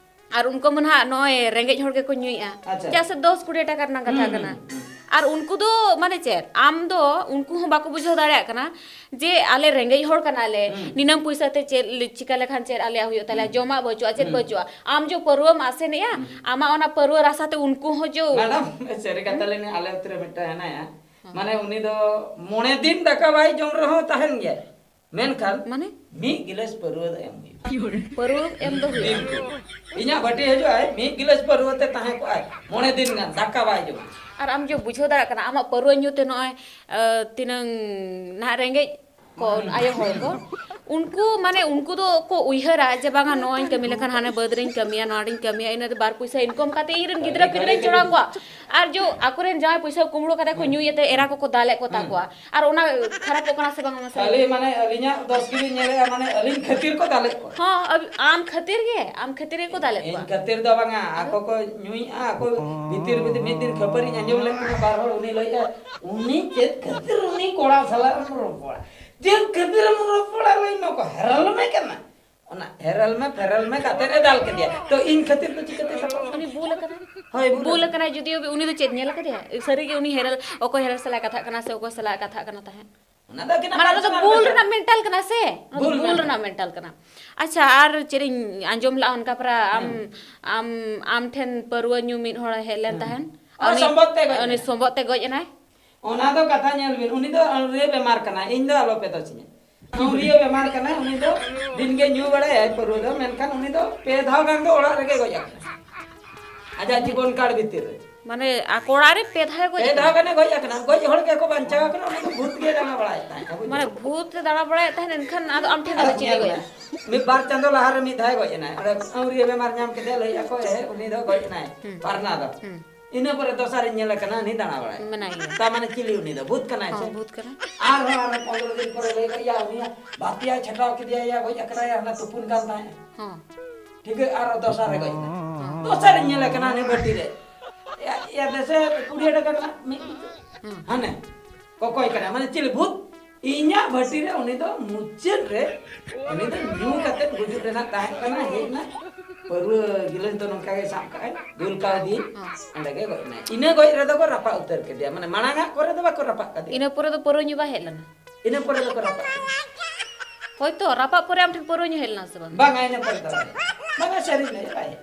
ᱟᱨ ᱩᱱᱠᱩ ᱢᱟ ᱱᱟᱦᱟᱜ ᱱᱚᱜᱼᱚᱭ ᱨᱮᱸᱜᱮᱡ ᱦᱚᱲ ᱜᱮᱠᱚ ᱧᱩᱭᱮᱜᱼᱟ᱾ ᱟᱪᱪᱷᱟ᱾ ᱪᱮᱫᱟᱜ ᱥᱮ ᱫᱚᱥ ᱠᱩᱲᱤ ᱴᱟᱠᱟ ᱨᱮᱱᱟᱜ ᱠᱟᱛᱷᱟ ᱦᱩᱸ, ᱠᱟᱱᱟ᱾ ᱦᱩᱸ, ᱦᱩᱸ᱾ ᱟᱨ ᱩᱱᱠᱩ ᱫᱚ ᱢᱟᱱᱮ ᱪᱮᱫ? ᱟᱢ ᱫᱚ ᱩᱱᱠᱩ ᱦᱚᱸ ᱵᱟᱠᱚ ᱵᱩᱡᱷᱟᱹᱣ ᱫᱟᱲᱮᱭᱟᱜ ᱠᱟᱱᱟ ᱡᱮ ᱟᱞᱮ ᱨᱮᱸᱜᱮᱡ ᱦᱚᱲ ᱠᱟᱱᱟᱞᱮ, ᱦᱩᱸ᱾ ᱱᱤᱱᱟᱹᱢ ᱯᱚᱭᱥᱟ ᱛᱮ ᱪᱮᱫ ᱞᱮ ᱪᱤᱠᱟ ᱞᱮᱠᱷᱟᱱ ᱪᱮᱫ ᱟᱞᱮᱭᱟᱜ ᱦᱩᱭᱩᱜ ᱛᱟᱞᱮᱭᱟ? ᱦᱩᱸ᱾ ᱡᱚᱢᱟᱜ ᱵᱟᱹᱪᱩᱜᱼᱟ, ᱪᱮᱫ ᱦᱩᱸ᱾ ᱵᱟᱹᱪᱩᱜᱼᱟ? ᱟᱢ ᱡᱮ ᱯᱟᱹᱨᱣᱟᱹᱢ ᱟᱥᱮᱱᱮᱜᱼᱟ, ᱦᱩᱸ᱾ ᱟᱢᱟᱜ ᱚᱱᱟ ᱯᱟᱹᱨᱣᱟᱹ ᱨᱟᱥᱟ ᱛᱮ ᱩᱱᱠᱩ ᱦᱚᱸ ᱡᱮ ᱢᱮᱰᱟᱢ, ᱥᱟᱹᱨᱤ ᱠᱟᱛᱷᱟ ᱞᱟᱹᱭ ᱞᱮ, ᱟᱞᱮ ᱟᱹᱛᱩ ᱨᱮ ᱢᱤᱫᱴᱟᱝ ᱦᱮᱱᱟᱭᱟ᱾ ᱦᱮᱸ᱾ ᱢᱟᱱᱮ ᱩᱱᱤ ᱫᱚ ᱢᱚᱬᱮ ᱫᱤᱱ ᱫᱟᱠᱟ ᱵᱟᱭ ᱡᱚᱢ ᱨᱮᱦᱚᱸ ᱛᱟᱦᱮᱱ ᱜᱮᱭᱟ᱾ ᱢᱮᱱᱠᱷᱟᱱ ᱢᱟᱱᱮ? ᱢᱤᱫ ᱜᱤᱞᱟᱹᱥ ᱯᱟᱹᱨᱣᱟᱹ ᱫᱚ ᱮᱢ ᱦᱩᱭᱩᱜᱼᱟ᱾ ᱯᱟᱹᱨᱣᱟᱹ ᱮᱢ ᱫᱚ ᱦᱩᱭᱩᱜᱼᱟ᱾ ᱤᱧᱟᱹᱜ ᱵᱟᱹᱴᱤ ᱦᱤᱡᱩᱜᱼᱟᱭ, ᱢᱤᱫ ᱜᱤᱞᱟᱹᱥ ᱯᱟᱹᱨᱣᱟᱹ ᱛᱮ ᱛᱟᱦᱮᱸ ᱠᱚᱜᱼᱟᱭ ᱢᱚᱬᱮ ᱫᱤᱱ ᱜᱟᱱ, ᱫᱟᱠᱟ ᱵᱟᱭ ᱡᱚᱢᱟ᱾ ᱟᱨ ᱟᱢ ᱡᱮ ᱵᱩᱡᱷᱟᱹᱣ ᱫᱟᱲᱮᱭᱟᱜ ᱠᱟᱱᱟ, ᱟᱢᱟᱜ ᱯᱟᱹᱨᱣᱟᱹ ᱧᱩ ᱛᱮ ᱱᱚᱜᱼᱚᱭ, ᱟᱹ, ᱛᱤᱱᱟᱹᱝ ᱱᱟᱦᱟᱜ ᱨᱮᱸᱜᱮᱡ ᱠᱚ, ᱟᱭᱳ ᱦᱚᱲ ᱠᱚ, ᱩᱱᱠᱩ ᱢᱟᱱᱮ ᱩᱱᱠᱩ ᱫᱚ ᱠᱚ ᱩᱭᱦᱟᱹᱨᱟ ᱡᱮ ᱵᱟᱝᱟ ᱱᱚᱣᱟᱧ ᱠᱟᱹᱢᱤ ᱞᱮᱠᱷᱟᱱ ᱦᱟᱱᱮ ᱵᱟᱹᱫᱽ ᱨᱤᱧ ᱠᱟᱹᱢᱤᱭᱟ, ᱱᱚᱣᱟ ᱨᱤᱧ ᱠᱟᱹᱢᱤᱭᱟ, ᱤᱱᱟᱹ ᱛᱮ ᱵᱟᱨ ᱯᱚᱭᱥᱟ ᱤᱱᱠᱟᱢ ᱠᱟᱛᱮ ᱤᱧ ᱨᱮᱱ ᱜᱤᱫᱽᱨᱟᱹ ᱯᱤᱫᱽᱨᱟᱹᱧ ᱪᱚᱲᱟᱣ ᱠᱚᱣᱟ᱾ ᱟᱨ ᱡᱚ ᱟᱠᱚᱨᱮᱱ ᱡᱟᱶᱟᱭ ᱯᱚᱭᱥᱟ ᱠᱩᱢᱵᱽᱲᱩ ᱠᱟᱛᱮ ᱠᱚ ᱧᱩᱭᱮᱫ ᱛᱮ ᱮᱨᱟ ᱠᱚᱠᱚ ᱫᱟᱞᱮᱫ ᱠᱚ ᱛᱟᱠᱚᱣᱟ᱾ ᱟᱨ ᱚᱱᱟ ᱠᱷᱟᱨᱟᱯᱚᱜ ᱠᱟᱱᱟ ᱥᱮ ᱵᱟᱝ ᱢᱟᱥᱮ? ᱠᱷᱟᱹᱞᱤ ᱢᱟᱱᱮ ᱟᱹᱞᱤᱧᱟᱜ ᱫᱚᱥ ᱜᱮᱞᱤᱧ ᱧᱮᱞᱮᱫᱼᱟ, ᱢᱟᱱᱮ ᱟᱹᱞᱤᱧ ᱠᱷᱟᱹᱛᱤᱨ ᱠᱚ ᱫᱟᱞᱮᱫ ᱠᱚᱣᱟ᱾ ᱦᱚᱸ, ᱟᱵ-, ᱟᱢ ᱠᱷᱟᱹᱛᱤᱨ ᱜᱮ, ᱟᱢ ᱠᱷᱟᱹᱛᱤᱨ ᱜᱮᱠᱚ ᱫᱟᱞᱮᱫ ᱤᱧ ᱠᱚᱣᱟ᱾ ᱠᱷᱟᱹᱛᱤᱨ ᱫᱚ ᱵᱟᱝᱟ, ᱟᱠᱚ ᱠᱚ ᱧᱩᱭᱮᱫᱼᱟ, ᱟᱠᱚ ᱵᱷᱤᱛᱤᱨ ᱵᱷᱤᱛᱤᱨ ᱢᱤᱫ ᱫᱤᱱ ᱠᱷᱟᱹᱯᱟᱹᱨᱤᱧ ᱟᱸᱡᱚᱢ ᱞᱮᱫ ᱠᱟᱱᱟ, ᱵᱟᱨ ᱦᱚᱲ, ᱩᱱᱤ ᱞᱟᱹᱭᱮᱫᱼᱟ, "ᱩᱱᱤ ᱪᱮᱫ ᱠᱷᱟᱹᱛᱤᱨ ᱩᱱᱤ ᱠᱚᱲᱟ ᱥᱟᱞᱟᱜ ᱮᱢ ᱨᱚᱯᱚᱲᱟ? ᱪᱮᱫ ᱠᱷᱟᱹᱛᱤᱨ ᱮᱢ ᱨᱚᱯᱚᱲᱟ?" ᱞᱟᱹᱭ ᱢᱟᱠᱚ ᱦᱮᱨᱮᱞ ᱢᱮ ᱠᱟᱱᱟ᱾ ᱚᱱᱟ ᱦᱮᱨᱮᱞ ᱢᱮ ᱯᱷᱮᱨᱮᱞ ᱢᱮ ᱠᱟᱛᱮ ᱮ ᱫᱟᱞ ᱠᱮᱫᱮᱭᱟ᱾ ᱛᱚ ᱤᱧ ᱠᱷᱟᱹᱛᱤᱨ ᱫᱚ ᱪᱤᱠᱟᱹᱛᱮ ᱥᱟᱯᱟᱵ? ᱩᱱᱤ ᱵᱩᱞ ᱟᱠᱟᱱᱟᱭ᱾ ᱦᱳᱭ, ᱵᱩᱞ ᱵᱩᱞ ᱟᱠᱟᱱᱟᱭ᱾ ᱟᱠᱟᱱᱟᱭ, ᱡᱩᱫᱤᱭᱳ ᱩᱱᱤ ᱫᱚ ᱪᱮᱫ ᱧᱮᱞ ᱟᱠᱟᱫᱮᱭᱟ? ᱥᱟᱹᱨᱤᱜᱮ ᱩᱱᱤ ᱦᱮᱨᱮᱞ, ᱚᱠᱚᱭ ᱦᱮᱨᱮᱞ ᱥᱟᱞᱟᱜ ᱠᱟᱛᱷᱟᱜ ᱠᱟᱱᱟ ᱥᱮ ᱚᱠᱚᱭ ᱥᱟᱞᱟᱜ ᱠᱟᱛᱷᱟᱜ ᱠᱟᱱᱟ ᱛᱟᱦᱮᱸᱫ? ᱚᱱᱟ ᱫᱚ ᱟᱹᱠᱤᱱᱟᱜ ᱢᱟᱱᱮ ᱚᱱᱟ ᱫᱚ personal ᱵᱩᱞ ᱵᱮᱯᱟᱨ᱾ ᱨᱮᱱᱟᱜ mental ᱠᱟᱱᱟ ᱥᱮ? ᱚᱱᱟ ᱫᱚ ᱵᱩᱞ ᱵᱩᱞ mental᱾ ᱨᱮᱱᱟᱜ mental ᱠᱟᱱᱟ᱾ ᱟᱪᱪᱷᱟ, ᱟᱨ ᱪᱮᱫ ᱤᱧ ᱟᱸᱡᱚᱢ ᱞᱮᱫᱼᱟ ᱚᱱᱠᱟ ᱯᱟᱨᱟ ᱟᱢ, ᱦᱮᱸ᱾ ᱟᱢ, ᱟᱢ ᱴᱷᱮᱱ ᱯᱟᱹᱨᱣᱟᱹ ᱧᱩ ᱢᱤᱫ ᱦᱚᱲᱮ ᱦᱮᱡ ᱞᱮᱱ ᱦᱮᱸ᱾ ᱛᱟᱦᱮᱸᱱ᱾ ᱚᱱᱟ ᱩᱱᱤ, ᱥᱚᱢᱵᱚᱛ ᱛᱮ ᱜᱚᱡ ᱩᱱᱤ ᱮᱱᱟᱭ᱾ ᱥᱚᱢᱵᱚᱛ ᱛᱮ ᱜᱚᱡ ᱮᱱᱟᱭ᱾ ᱚᱱᱟ ᱫᱚ ᱠᱟᱛᱷᱟ ᱧᱮᱞ ᱵᱤᱱ, ᱩᱱᱤ ᱫᱚ ᱟᱹᱣᱨᱤᱭᱟᱹ ᱵᱮᱢᱟᱨ ᱠᱟᱱᱟᱭ, ᱤᱧ ᱫᱚ ᱟᱞᱚᱯᱮ ᱫᱳᱥᱤᱧᱟ᱾ ᱟᱹᱣᱨᱤᱭᱟᱹ ᱵᱮᱢᱟᱨ ᱠᱟᱱᱟᱭ, ᱩᱱᱤ ᱫᱚ ᱫᱤᱱ ᱜᱮ ᱧᱩ ᱵᱟᱲᱟᱭᱟᱭ ᱯᱟᱹᱨᱣᱟᱹ ᱫᱚ, ᱢᱮᱱᱠᱷᱟᱱ ᱩᱱᱤ ᱫᱚ ᱯᱮ ᱫᱷᱟᱣ ᱜᱟᱱ ᱫᱚ ᱚᱲᱟᱜ ᱨᱮᱜᱮ ᱜᱚᱡ ᱟᱠᱟᱱᱟᱭ ᱟᱡᱟᱜ ᱡᱤᱵᱚᱱ ᱠᱟᱞ ᱵᱷᱤᱛᱤᱨ ᱨᱮ᱾ ᱢᱟᱱᱮ, ᱟᱠᱚ ᱚᱲᱟᱜ ᱨᱮ ᱯᱮ ᱫᱷᱟᱣ ᱮ ᱜᱚᱡ ᱯᱮ ᱫᱷᱟᱣ ᱟᱠᱟᱱᱟ? ᱜᱟᱱᱮ ᱜᱚᱡ ᱟᱠᱟᱱᱟ, ᱜᱚᱡ ᱦᱚᱲ ᱜᱮᱠᱚ ᱵᱟᱧᱪᱟᱣ ᱟᱠᱟᱱᱟ, ᱩᱱᱤ ᱫᱚ ᱵᱷᱩᱛ ᱜᱮ ᱫᱟᱬᱟ ᱵᱟᱲᱟᱭᱮᱫ ᱛᱟᱦᱮᱸᱫ, ᱵᱩᱡᱷᱟᱹᱣ? ᱢᱟᱱᱮ, ᱵᱷᱩᱛ ᱮ ᱫᱟᱬᱟ ᱵᱟᱲᱟᱭᱮᱫ ᱛᱟᱦᱮᱸᱫ, ᱮᱱᱠᱷᱟᱱ ᱟᱫᱚ ᱟᱢ ᱴᱷᱮᱱ ᱟᱫᱚ ᱟᱫᱚ ᱪᱮᱫ ᱮ ᱧᱮᱞ ᱜᱚᱡ ᱢᱮ, ᱮᱱᱟ? ᱢᱤᱫ ᱵᱟᱨ ᱪᱟᱸᱫᱚ ᱞᱟᱦᱟ ᱨᱮ ᱢᱤᱫ ᱫᱷᱟᱣ ᱮ ᱜᱚᱡ ᱮᱱᱟᱭ, ᱚᱸᱰᱮ ᱟᱹᱣᱨᱤᱭᱟᱹ ᱵᱮᱢᱟᱨ ᱧᱟᱢ ᱠᱮᱫᱮᱭᱟ, ᱞᱟᱹᱭᱮᱫᱼᱟ ᱠᱚ, ᱮ, ᱩᱱᱤ ᱫᱚ ᱜᱚᱡ ᱮᱱᱟᱭ, ᱦᱩᱸ᱾ ᱯᱟᱨᱱᱟ ᱫᱚ᱾ ᱦᱩᱸ᱾ ᱤᱱᱟᱹ ᱯᱚᱨᱮ ᱫᱚᱥᱟᱨᱤᱧ ᱧᱮᱞᱮ ᱠᱟᱱᱟ, ᱩᱱᱤ ᱫᱟᱬᱟ ᱵᱟᱲᱟᱭ᱾ ᱢᱮᱱᱟᱭ ᱜᱮᱭᱟ᱾ ᱛᱟᱨ ᱢᱟᱱᱮ ᱪᱤᱞᱤ ᱩᱱᱤ ᱫᱚ? ᱵᱷᱩᱛ ᱠᱟᱱᱟᱭ ᱥᱮ? ᱦᱚᱸ, ᱵᱷᱩᱛ ᱠᱟᱱᱟᱭ᱾ ᱟᱨᱦᱚᱸ ᱟᱨᱦᱚᱸ ᱯᱚᱱᱨᱚ ᱫᱤᱱ ᱯᱚᱨᱮ ᱞᱟᱹᱭ ᱠᱮᱫ, "ᱭᱟ, ᱩᱱᱤᱭᱟᱜ ᱵᱟᱯᱤᱭᱟᱭ ᱪᱷᱟᱰᱟᱣ ᱠᱮᱫᱮᱭᱟ, ᱭᱟ, ᱜᱚᱡ ᱟᱠᱟᱱᱟᱭᱟ, ᱦᱟᱱᱟ ᱛᱩᱯᱩᱱ ᱠᱟᱱ ᱛᱟᱦᱮᱸᱫ᱾" ᱦᱚᱸ᱾ ᱴᱷᱤᱠ ᱜᱮ, ᱟᱨ ᱫᱚᱥᱟᱨ ᱨᱮ ᱜᱚᱡ ᱮᱱᱟ᱾ ᱦᱚᱸ᱾ ᱫᱚᱥᱟᱨᱤᱧ ᱧᱮᱞᱮ ᱠᱟᱱᱟ ᱦᱟᱱᱮ ᱵᱷᱟᱹᱴᱤ ᱨᱮ᱾ ᱭᱟ, ᱭᱟ, ᱫᱮᱥᱮ ᱠᱩᱲᱤ ᱴᱟᱠᱟ ᱨᱮᱱᱟᱜ ᱢᱤᱫ ᱦᱩᱸ᱾ ᱦᱟᱱᱮ ᱠᱚᱠᱚᱭ ᱠᱟᱱᱟ, ᱢᱟᱱᱮ ᱪᱤᱞᱤ ᱵᱷᱩᱛ? ᱤᱧᱟᱜ ᱵᱷᱟᱹᱴᱤ ᱨᱮ ᱩᱱᱤ ᱫᱚ ᱢᱩᱪᱟᱹᱫ ᱨᱮ, ᱩᱱᱤ ᱫᱚ ᱧᱩ ᱠᱟᱛᱮ ᱜᱩᱡᱩᱜ ᱨᱮᱱᱟᱜ ᱛᱟᱦᱮᱸ ᱠᱟᱱᱟ, ᱦᱮᱡ ᱮᱱᱟ, ᱯᱟᱹᱨᱣᱟᱹ ᱜᱤᱞᱟᱹᱥ ᱫᱚ ᱱᱚᱝᱠᱟ ᱜᱮ ᱥᱟᱵ ᱠᱟᱜᱼᱟᱭ, ᱫᱩᱞ ᱠᱟᱣᱫᱤᱭᱟᱹᱧ, ᱦᱚᱸ᱾ ᱚᱸᱰᱮ ᱜᱮ ᱜᱚᱡ ᱮᱱᱟᱭ᱾ ᱤᱱᱟᱹ ᱜᱚᱡ ᱨᱮᱫᱚ ᱠᱚ ᱨᱟᱯᱟᱜ ᱩᱛᱟᱹᱨ ᱠᱮᱫᱮᱭᱟ, ᱢᱟᱱᱮ ᱢᱟᱲᱟᱝ ᱟᱜ ᱠᱚᱨᱮ ᱫᱚ ᱵᱟᱠᱚ ᱨᱟᱯᱟᱜ ᱠᱟᱫᱮᱭᱟ᱾ ᱤᱱᱟᱹ ᱯᱚᱨᱮ ᱫᱚ ᱯᱟᱹᱨᱣᱟᱹ ᱧᱩ ᱵᱟᱭ ᱦᱮᱡ ᱞᱮᱱᱟ? ᱤᱱᱟᱹ ᱯᱚᱨᱮ ᱫᱚᱠᱚ ᱨᱟᱯᱟᱜ ᱠᱮᱫᱮᱭᱟ᱾ ᱦᱳᱭᱛᱳ ᱨᱟᱯᱟᱜ ᱯᱚᱨᱮ ᱟᱢ ᱴᱷᱮᱱ ᱯᱟᱹᱨᱣᱟᱹ ᱧᱩ ᱦᱮᱡ ᱞᱮᱱᱟ ᱥᱮ ᱵᱟᱝ? ᱵᱟᱝᱟ, ᱤᱱᱟᱹ ᱯᱚᱨᱮ ᱫᱚ ᱵᱟᱝ᱾ ᱵᱟᱝᱟ, ᱥᱟᱹᱨᱤ ᱜᱮ, ᱵᱟᱭ ᱦᱮᱡ᱾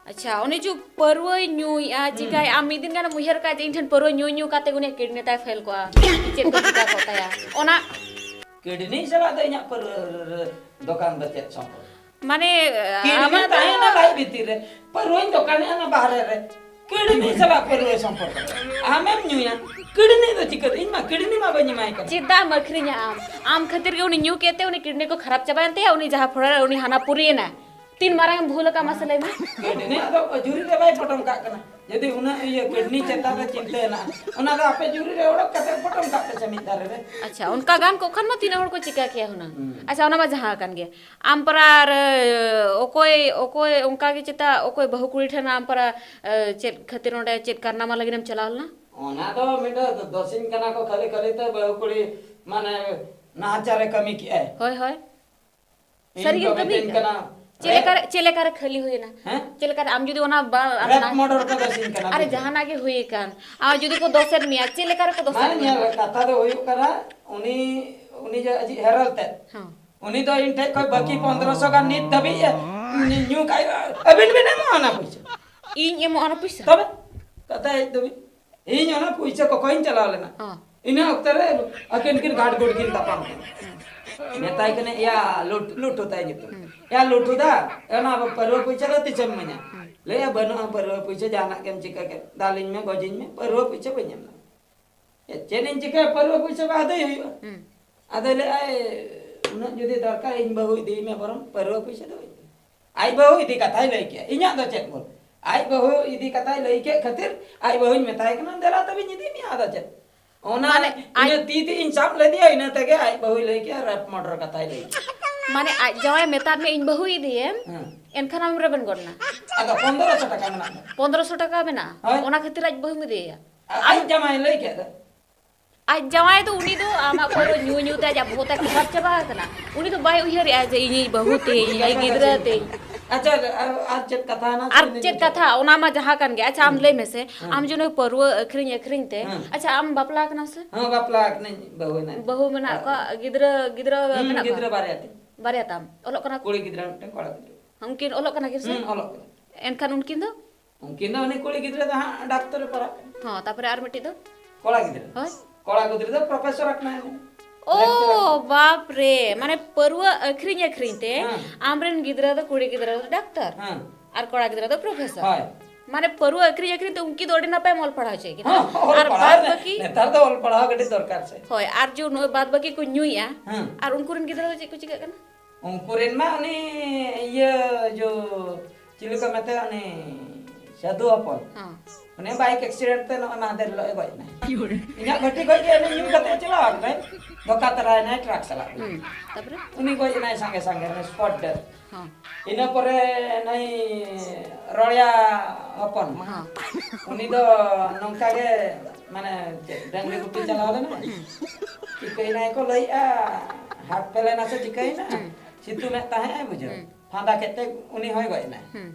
ᱟᱪᱪᱷᱟ, ᱩᱱᱤ ᱡᱮ ᱯᱟᱹᱨᱣᱟᱹᱭ ᱧᱩᱭᱮᱫᱼᱟ, ᱦᱩᱸ᱾ ᱪᱤᱠᱟᱹᱭ, ᱟᱢ ᱢᱤᱫ ᱫᱤᱱ ᱜᱟᱱᱮᱢ ᱩᱭᱦᱟᱹᱨ ᱠᱟᱜᱼᱟ ᱡᱮ ᱤᱧ ᱴᱷᱮᱱ ᱯᱟᱹᱨᱣᱟᱹ ᱧᱩ ᱧᱩ ᱠᱟᱛᱮ ᱩᱱᱤᱭᱟᱜ kidney ᱛᱟᱭ fail ᱠᱚᱜᱼᱟ, ᱪᱮᱫ ᱠᱚ ᱪᱤᱠᱟ ᱠᱚᱜ ᱛᱟᱭᱟ? ᱚᱱᱟ ᱠᱤᱰᱱᱤ ᱥᱟᱞᱟᱜ ᱫᱚ ᱤᱧᱟᱹᱜ ᱯᱟᱹᱨᱣᱟᱹ ᱫᱚᱠᱟᱱ ᱫᱚ ᱪᱮᱫ ᱥᱚᱢᱯᱚᱨᱠᱚ? ᱢᱟᱱᱮ, ᱠᱤᱰᱱᱤ ᱟᱢᱟᱜ ᱫᱚ ᱛᱟᱦᱮᱱᱟ ᱞᱟᱡ ᱵᱷᱤᱛᱤᱨ ᱨᱮ, ᱯᱟᱹᱨᱣᱟᱹᱧ ᱫᱚᱠᱟᱱᱮᱜᱼᱟ ᱚᱱᱟ ᱵᱟᱦᱨᱮ ᱨᱮ᱾ ᱠᱤᱰᱱᱤ ᱥᱟᱞᱟᱜ ᱯᱟᱹᱨᱣᱟᱹ ᱥᱚᱢᱯᱚᱨᱠᱚ᱾ ᱟᱢᱮᱢ ᱧᱩᱭᱟ, ᱠᱤᱰᱱᱤ ᱫᱚ ᱪᱤᱠᱟᱹᱛᱮ? ᱤᱧ ᱢᱟ ᱠᱤᱰᱱᱤ ᱢᱟ ᱵᱟᱹᱧ ᱮᱢᱟᱭ ᱠᱟᱱᱟ᱾ ᱪᱮᱫᱟᱜ ᱮᱢ ᱟᱹᱠᱷᱨᱤᱧᱟ ᱟᱢ? ᱟᱢ ᱠᱷᱟᱹᱛᱤᱨ ᱜᱮ ᱩᱱᱤ ᱧᱩ ᱠᱮᱫ ᱛᱮ ᱩᱱᱤ ᱠᱤᱰᱱᱤ ᱠᱚ ᱠᱷᱟᱨᱟᱯ ᱪᱟᱵᱟᱭᱮᱱ ᱛᱟᱭᱟ, ᱩᱱᱤ ᱡᱟᱦᱟᱸ ᱯᱷᱚᱲᱟ ᱨᱮ ᱩᱱᱤ ᱦᱟᱱᱟ ᱯᱩᱨᱤᱭᱮᱱᱟ᱾ ᱛᱤᱱ ᱢᱟᱨᱟᱝ ᱮᱢ ᱵᱷᱩᱞ ᱟᱠᱟᱫ ᱢᱟᱥᱮ ᱞᱟᱹᱭ ᱢᱮ? ᱠᱤᱰᱱᱤ ᱟᱫᱚ ᱡᱩᱨᱤ ᱨᱮ ᱵᱟᱭ ᱯᱚᱴᱚᱢ ᱠᱟᱜ ᱠᱟᱱᱟ᱾ ᱡᱩᱫᱤ ᱩᱱᱟᱹᱜ ᱤᱭᱟᱹ ᱠᱤᱰᱱᱤ ᱪᱮᱛᱟᱱ ᱨᱮ ᱪᱤᱱᱛᱟᱹ ᱦᱮᱱᱟᱜᱼᱟ, ᱚᱱᱟ ᱫᱚ ᱟᱯᱮ ᱡᱩᱨᱤ ᱨᱮ ᱚᱰᱚᱠ ᱠᱟᱛᱮ ᱯᱚᱴᱚᱢ ᱠᱟᱜ ᱯᱮ ᱥᱮ ᱢᱤᱫ ᱫᱷᱟᱨᱮ ᱨᱮ᱾ ᱟᱪᱪᱷᱟ, ᱚᱱᱠᱟ ᱜᱟᱱ ᱠᱚᱜ ᱠᱷᱟᱱ ᱢᱟ ᱛᱤᱱᱟᱹᱜ ᱦᱚᱲ ᱠᱚ ᱪᱤᱠᱟ ᱠᱮᱭᱟ ᱦᱩᱱᱟᱹᱝ᱾ ᱦᱩᱸ᱾ ᱟᱪᱪᱷᱟ, ᱚᱱᱟ ᱢᱟ ᱡᱟᱦᱟᱸ ᱠᱟᱱ ᱜᱮ᱾ ᱟᱢ ᱯᱟᱨᱟ ᱟᱨ, ᱚᱠᱚᱭ, ᱚᱠᱚᱭ ᱚᱱᱠᱟ ᱜᱮ ᱪᱮᱛᱟ, ᱚᱠᱚᱭ ᱵᱟᱹᱦᱩ ᱠᱩᱲᱤ ᱴᱷᱮᱱ ᱟᱢ ᱯᱟᱨᱟ, ᱮ, ᱪᱮᱫ ᱠᱷᱟᱹᱛᱤᱨ ᱚᱸᱰᱮ ᱪᱮᱫ ᱠᱟᱨᱱᱟᱢᱟ ᱞᱟᱹᱜᱤᱫ ᱮᱢ ᱪᱟᱞᱟᱣ ᱞᱮᱱᱟ? ᱚᱱᱟ ᱫᱚ ᱢᱤᱫᱴᱟᱝ ᱫᱚᱥᱤᱧ ᱠᱟᱱᱟ ᱠᱚ, ᱠᱷᱟᱹᱞᱤ ᱠᱷᱟᱹᱞᱤ ᱛᱮ ᱵᱟᱹᱦᱩ ᱠᱩᱲᱤ ᱢᱟᱱᱮ ᱱᱟᱦᱟᱪᱟᱨᱮ ᱠᱟᱹᱢᱤ ᱠᱮᱜᱼᱟᱭ᱾ ᱦᱳᱭ, ᱦᱳᱭ᱾ ᱤᱧ ᱥᱟᱹᱨᱤ ᱠᱚ ᱜᱮᱢ ᱠᱟᱹᱢᱤ ᱢᱤᱛᱟᱹᱧ ᱠᱟᱱᱟ᱾ ᱠᱟᱱᱟ, ᱪᱮᱫ ᱞᱮᱠᱟᱨᱮ, ᱪᱮᱫ ᱞᱮᱠᱟᱨᱮ ᱠᱷᱟᱹᱞᱤ ᱦᱩᱭᱮᱱᱟ? ᱦᱮᱸ? ᱪᱮᱫ ᱞᱮᱠᱟᱨᱮ ᱟᱢ ᱡᱩᱫᱤ ᱚᱱᱟ ᱵᱟ-, ᱚᱱᱟ ᱨᱮᱯ ᱱᱟ-, ᱢᱟᱨᱰᱟᱨ ᱠᱚ ᱫᱚᱥᱤᱧ ᱠᱟᱱᱟ, ᱟᱨᱮ ᱵᱩᱡᱷᱟᱹᱣ? ᱡᱟᱦᱟᱱᱟᱜ ᱜᱮ ᱦᱩᱭ ᱟᱠᱟᱱ, ᱟᱨ ᱡᱩᱫᱤ ᱠᱚ ᱫᱚᱥᱮᱫ ᱢᱮᱭᱟ, ᱪᱮᱫ ᱞᱮᱠᱟ ᱨᱮᱠᱚ ᱫᱚᱥᱮᱫ ᱢᱟᱱᱮ ᱢᱮᱭᱟ? ᱧᱮᱞ ᱢᱮ, ᱠᱟᱛᱷᱟ ᱫᱚ ᱦᱩᱭᱩᱜ ᱠᱟᱱᱟ, ᱩᱱᱤ, ᱩᱱᱤ ᱡᱮ ᱟᱡᱤᱡ ᱦᱮᱨᱮᱞ ᱛᱮᱫ, ᱦᱚᱸ᱾ ᱩᱱᱤ ᱫᱚ ᱤᱧ ᱴᱷᱮᱡ ᱠᱷᱚᱡ ᱵᱟᱹᱠᱤ ᱯᱚᱱᱫᱽᱨᱚᱥᱚ ᱜᱟᱱ ᱱᱤᱛ ᱫᱷᱟᱹᱵᱤᱡ ᱮ ᱧᱩ ᱠᱟᱜ, ᱟᱹᱵᱤᱱ ᱵᱤᱱ ᱮᱢᱚᱜᱼᱟ ᱚᱱᱟ ᱯᱚᱭᱥᱟ? ᱤᱧ ᱮᱢᱚᱜᱼᱟ ᱚᱱᱟ ᱯᱚᱭᱥᱟ? ᱛᱚᱵᱮ, ᱠᱟᱛᱷᱟ ᱦᱮᱡ ᱫᱷᱟᱹᱵᱤᱡ᱾ ᱤᱧ ᱚᱱᱟ ᱯᱩᱭᱥᱟᱹ ᱠᱚᱠᱚᱭᱤᱧ ᱪᱟᱞᱟᱣ ᱞᱮᱱᱟ᱾ ᱦᱚᱸ᱾ ᱤᱱᱟᱹ ᱚᱠᱛᱚ ᱨᱮ ᱟᱹᱠᱤᱱ ᱠᱤᱱ ᱜᱷᱟᱴ ᱜᱷᱩᱴ ᱠᱤᱱ ᱛᱟᱯᱟᱢ ᱠᱟᱱᱟ᱾ ᱦᱩᱸ᱾ ᱢᱮᱛᱟᱭ ᱠᱟᱱᱟ, "ᱮᱭᱟ ᱞᱩᱴ-, ᱞᱩᱴᱷᱩ ᱛᱟᱭ ᱧᱩᱛᱩᱢ᱾ ᱦᱩᱸ᱾ ᱮᱭᱟ ᱞᱩᱴᱷᱩ ᱫᱟ, ᱚᱱᱟ ᱯᱟᱹᱨᱣᱟᱹ ᱯᱩᱭᱥᱟᱹ ᱫᱚ ᱛᱤᱥᱮᱢ ᱤᱢᱟᱹᱧᱟ?" ᱦᱩᱸ᱾ ᱞᱟᱹᱭᱟ, "ᱵᱟᱹᱱᱩᱜᱼᱟ ᱯᱟᱹᱨᱣᱟᱹ ᱯᱩᱭᱥᱟᱹ, ᱡᱟᱦᱟᱱᱟᱜ ᱜᱮᱢ ᱪᱤᱠᱟᱹ ᱠᱮᱫ, ᱫᱟᱞᱤᱧ ᱢᱮ, ᱜᱚᱡᱤᱧ ᱢᱮ, ᱯᱟᱹᱨᱣᱟᱹ ᱯᱩᱭᱥᱟᱹ ᱵᱟᱹᱧ ᱮᱢ ᱫᱟ᱾" ᱪᱮᱫ ᱤᱧ ᱪᱤᱠᱟᱹᱭᱟ, ᱯᱟᱹᱨᱣᱟᱹ ᱯᱩᱭᱥᱟᱹ ᱢᱟ ᱟᱹᱫᱟᱹᱭ ᱦᱩᱭᱩᱜᱼᱟ᱾ ᱦᱩᱸ᱾ ᱟᱫᱚᱭ ᱞᱟᱹᱭᱟᱭ, "ᱩᱱᱟᱹᱜ ᱡᱩᱫᱤ ᱫᱚᱨᱠᱟᱨ, ᱤᱧ ᱵᱟᱹᱦᱩ ᱤᱫᱤᱭᱮ ᱢᱮ ᱵᱚᱨᱚᱝ, ᱯᱟᱹᱨᱣᱟᱹ ᱯᱩᱭᱥᱟᱹ ᱫᱚ ᱵᱟᱹᱧ ᱤᱫᱤᱭᱟ᱾" ᱟᱡ ᱵᱟᱹᱦᱩ ᱤᱫᱤ ᱠᱟᱛᱷᱟᱭ ᱞᱟᱹᱭ ᱠᱮᱜᱼᱟ, ᱤᱧᱟᱹᱜ ᱫᱚ ᱪᱮᱫ ᱵᱚᱞ? ᱟᱡ ᱵᱟᱹᱦᱩ ᱤᱫᱤ ᱠᱟᱛᱷᱟᱭ ᱞᱟᱹᱭ ᱠᱮᱫ ᱠᱷᱟᱹᱛᱤᱨ ᱟᱡ ᱵᱟᱹᱦᱩᱧ ᱢᱮᱛᱟᱭ ᱠᱟᱱᱟ, "ᱫᱮᱞᱟ ᱛᱚᱵᱮᱧ ᱤᱫᱤ ᱢᱮᱭᱟ, ᱟᱫᱚ ᱪᱮᱫ?" ᱚᱱᱟ ᱢᱟᱱᱮ ᱤᱱᱟᱹ ᱟᱡ ᱛᱤ ᱛᱮ ᱤᱧ ᱥᱟᱵ ᱞᱮᱫᱮᱭᱟ, ᱤᱱᱟᱹ ᱛᱮᱜᱮ ᱟᱡ ᱵᱟᱹᱦᱩᱭ ᱞᱟᱹᱭ ᱠᱮᱜᱼᱟ, ᱨᱮᱯ ᱢᱟᱨᱰᱟᱨ ᱠᱟᱛᱷᱟᱭ ᱞᱟᱹᱭ ᱠᱮᱜᱼᱟ᱾ ᱢᱟᱱᱮ ᱟᱡ ᱡᱟᱶᱟᱭ ᱢᱮᱛᱟᱫ ᱢᱮ, "ᱤᱧ ᱵᱟᱹᱦᱩ ᱤᱫᱤᱭᱮᱢ," ᱦᱮᱸ᱾ ᱮᱱᱠᱷᱟᱱ ᱟᱢ ᱨᱮᱵᱮᱱ ᱜᱚᱫ ᱮᱱᱟ᱾ ᱟᱫᱚ ᱯᱚᱱᱫᱽᱨᱚᱥᱚ ᱴᱟᱠᱟ ᱢᱮᱱᱟᱜ ᱫᱚ᱾ ᱯᱚᱱᱫᱽᱨᱚᱥᱚ ᱴᱟᱠᱟ ᱢᱮᱱᱟᱜᱼᱟ? ᱦᱳᱭ᱾ ᱚᱱᱟ ᱠᱷᱟᱹᱛᱤᱨ ᱟᱡ ᱵᱟᱹᱦᱩᱢ ᱤᱫᱤᱭᱮᱭᱟ? ᱟ-, ᱟᱡ ᱡᱟᱶᱟᱭ ᱞᱟᱹᱭ ᱠᱮᱫ ᱫᱚ᱾ ᱟᱡ ᱡᱟᱶᱟᱭ ᱫᱚ, ᱩᱱᱤ ᱫᱚ ᱟᱢᱟᱜ ᱯᱟᱹᱣᱨᱟᱹ ᱧᱩ ᱧᱩ ᱛᱮ ᱟᱡᱟᱜ ᱵᱚᱦᱚᱜ ᱛᱟᱭ ᱠᱷᱟᱨᱟᱯ ᱪᱟᱵᱟ ᱟᱠᱟᱱᱟ᱾ ᱩᱱᱤ ᱫᱚ ᱵᱟᱭ ᱩᱭᱦᱟᱹᱨᱮᱜᱼᱟ ᱡᱮ ᱤᱧᱤᱡ ᱵᱟᱹᱦᱩ ᱛᱤᱧ, ᱤᱧᱤᱡ ᱜᱤᱫᱽᱨᱟᱹ ᱛᱤᱧ᱾ ᱟᱪᱪᱷᱟ, ᱟᱨ, ᱟᱨ ᱪᱮᱫ ᱠᱟᱛᱷᱟ ᱦᱮᱱᱟᱜ ᱟᱨ ᱥᱮ? ᱪᱮᱫ ᱠᱟᱛᱷᱟ? ᱚᱱᱟ ᱢᱟ ᱡᱟᱦᱟᱸ ᱠᱟᱱ ᱜᱮ᱾ ᱟᱪᱪᱷᱟ, ᱟᱢ ᱦᱮᱸ᱾ ᱞᱟᱹᱭ ᱢᱮᱥᱮ, ᱦᱮᱸ᱾ ᱟᱢ ᱡᱮ ᱱᱩᱭ ᱯᱟᱹᱨᱣᱟᱹ ᱟᱹᱠᱷᱨᱤᱧ ᱟᱹᱠᱷᱨᱤᱧ ᱛᱮ, ᱦᱮᱸ᱾ ᱟᱪᱪᱷᱟ, ᱟᱢ ᱵᱟᱯᱞᱟ ᱟᱠᱟᱱᱟᱢ ᱥᱮ? ᱦᱮᱸ, ᱵᱟᱯᱞᱟ ᱟᱠᱟᱱᱟᱹᱧ, ᱵᱟᱹᱦᱩ ᱦᱮᱱᱟᱭ᱾ ᱵᱟᱹᱦᱩ ᱢᱮᱱᱟᱜ ᱠᱚᱣᱟ, ᱜᱤᱫᱽᱨᱟᱹ, ᱜᱤᱫᱽᱨᱟᱹ ᱦᱩᱸ, ᱢᱮᱱᱟᱜ ᱠᱚᱣᱟ? ᱜᱤᱫᱽᱨᱟᱹ ᱵᱟᱨᱭᱟ ᱛᱤᱧ᱾ ᱵᱟᱨᱭᱟ ᱛᱟᱢ? ᱚᱞᱚᱜ ᱠᱟᱱᱟ ᱠᱚ? ᱠᱩᱲᱤ ᱜᱤᱫᱽᱨᱟᱹ ᱢᱤᱫᱴᱮᱱ, ᱠᱚᱲᱟ ᱜᱤᱫᱽᱨᱟᱹ᱾ ᱩᱱᱠᱤᱱ ᱚᱞᱚᱜ ᱠᱟᱱᱟ ᱠᱤᱱ ᱥᱮ? ᱦᱩᱸ, ᱚᱞᱚᱜ ᱠᱟᱱᱟ᱾ ᱮᱱᱠᱷᱟᱱ ᱩᱱᱠᱤᱱ ᱫᱚ? ᱩᱱᱠᱤᱱ ᱫᱚ ᱩᱱᱤ ᱠᱩᱲᱤ ᱜᱤᱫᱽᱨᱟᱹ ᱫᱚ ᱦᱟᱸᱜ ᱰᱟᱠᱛᱚᱨ ᱮ ᱯᱟᱲᱦᱟᱜ ᱠᱟᱱᱟ᱾ ᱦᱚᱸ, ᱛᱟᱯᱚᱨᱮ ᱟᱨ ᱢᱤᱫᱴᱤᱡ ᱫᱚ? ᱠᱚᱲᱟ ᱜᱤᱫᱽᱨᱟᱹ᱾ ᱦᱳᱭ᱾ ᱠᱚᱲᱟ ᱜᱤᱫᱽᱨᱟᱹ ᱫᱚ ᱯᱨᱚᱯᱷᱮᱥᱚᱨ ᱟᱠᱟᱱᱟᱭ᱾ ᱚ, ᱵᱟᱯ ᱨᱮ, ᱢᱟᱱᱮ ᱯᱟᱹᱨᱣᱟᱹ ᱟᱹᱠᱷᱨᱤᱧ ᱟᱹᱠᱷᱨᱤᱧ ᱛᱮ ᱦᱮᱸ᱾ ᱟᱢᱨᱮᱱ ᱜᱤᱫᱽᱨᱟᱹ ᱫᱚ, ᱠᱩᱲᱤ ᱜᱤᱫᱽᱨᱟᱹ ᱫᱚ ᱰᱟᱠᱛᱟᱨ ᱦᱮᱸ᱾ ᱟᱨ ᱠᱚᱲᱟ ᱜᱤᱫᱽᱨᱟᱹ ᱫᱚ ᱯᱨᱚᱯᱷᱮᱥᱚᱨ᱾ ᱦᱳᱭ᱾ ᱢᱟᱱᱮ ᱯᱟᱹᱨᱣᱟᱹ ᱟᱹᱠᱷᱨᱤᱧ ᱟᱹᱠᱷᱨᱤᱧ ᱛᱮ ᱩᱱᱠᱤᱱ ᱫᱚ ᱟᱹᱰᱤ ᱱᱟᱯᱟᱭᱮᱢ ᱚᱞ ᱯᱟᱲᱦᱟᱣ ᱦᱚᱪᱚᱭᱮᱫ ᱠᱤᱱᱟ᱾ ᱦᱮᱸ, ᱚᱞ ᱟᱨ ᱯᱟᱲᱦᱟᱣ ᱵᱟᱫ ᱨᱮ ᱵᱟᱹᱠᱤ ᱱᱮᱛᱟᱨ ᱫᱚ ᱚᱞ ᱯᱟᱲᱦᱟᱣ ᱠᱟᱹᱴᱤᱡ ᱫᱚᱨᱠᱟᱨ ᱥᱮ᱾ ᱦᱳᱭ, ᱟᱨ ᱡᱚ ᱱᱚᱜᱼᱚᱭ ᱵᱟᱫ ᱵᱟᱹᱠᱤ ᱠᱚ ᱧᱩᱭᱮᱫᱼᱟ, ᱦᱮᱸ᱾ ᱟᱨ ᱩᱱᱠᱩ ᱨᱮᱱ ᱜᱤᱫᱽᱨᱟᱹ ᱫᱚ ᱪᱮᱫ ᱠᱚ ᱪᱤᱠᱟᱹᱜ ᱠᱟᱱᱟ? ᱩᱱᱠᱩ ᱨᱮᱱ ᱢᱟ ᱩᱱᱤ ᱤᱭᱟᱹ ᱡᱚ ᱪᱤᱞᱤ ᱠᱚ ᱢᱮᱛᱟᱭᱟ, ᱩᱱᱤ ᱥᱟᱹᱫᱷᱩ ᱦᱚᱯᱚᱱ᱾ ᱦᱮᱸ᱾ ᱩᱱᱤ ᱵᱟᱭᱤᱠ ᱮᱠᱥᱤᱰᱮᱱᱴ ᱛᱮ ᱱᱚᱜᱼᱚᱭ ᱢᱟᱦᱫᱮᱨ ᱦᱤᱞᱳᱜ ᱮ ᱜᱚᱡ ᱮᱱᱟ᱾ ᱤᱧᱟᱹᱜ ᱵᱷᱟᱹᱴᱤ ᱠᱷᱚᱡ ᱜᱮ ᱩᱱᱤ ᱧᱩ ᱠᱟᱛᱮ ᱪᱟᱞᱟᱣ ᱟᱠᱟᱱᱟᱭ᱾ ᱫᱷᱳᱠᱟ ᱛᱟᱨᱟᱭᱮᱱᱟᱭ ᱴᱨᱟᱠ ᱥᱟᱞᱟᱜ᱾ ᱦᱩᱸ, ᱛᱟᱯᱚᱨᱮ? ᱩᱱᱤ ᱜᱚᱡ ᱮᱱᱟᱭ ᱥᱟᱸᱜᱮ ᱥᱟᱸᱜᱮ, ᱩᱱᱤ ᱥᱯᱚᱴ ᱰᱮᱛᱷ᱾ ᱦᱚᱸ᱾ ᱤᱱᱟᱹ ᱯᱚᱨᱮ ᱱᱩᱭ ᱨᱚᱲᱭᱟ ᱦᱚᱯᱚᱱ, ᱦᱚᱸ᱾ ᱩᱱᱤ ᱫᱚ ᱱᱚᱝᱠᱟ ᱜᱮ, ᱢᱟᱱᱮ, ᱪᱮᱫ, ᱰᱟᱹᱝᱨᱤ ᱜᱩᱯᱤ ᱪᱟᱞᱟᱣ ᱞᱮᱱᱟᱭ᱾ ᱦᱩᱸ᱾ ᱪᱤᱠᱟᱹᱭᱮᱱᱟᱭ ᱠᱚ ᱞᱟᱹᱭᱮᱜᱼᱟ, ᱦᱟᱨᱴ ᱯᱷᱮᱞ ᱮᱱᱟ ᱥᱮ ᱪᱤᱠᱟᱹᱭᱮᱱᱟ? ᱦᱩᱸ᱾ ᱥᱤᱛᱩᱝ ᱮᱫ ᱛᱟᱦᱮᱸᱜ ᱟᱭ, ᱵᱩᱡᱷᱟᱹᱣ᱾ ᱦᱩᱸ᱾ ᱯᱷᱟᱸᱫᱟ ᱠᱮᱫ ᱛᱮ ᱩᱱᱤ ᱦᱚᱸᱭ ᱜᱚᱡ ᱮᱱᱟᱭ᱾ ᱦᱩᱸ᱾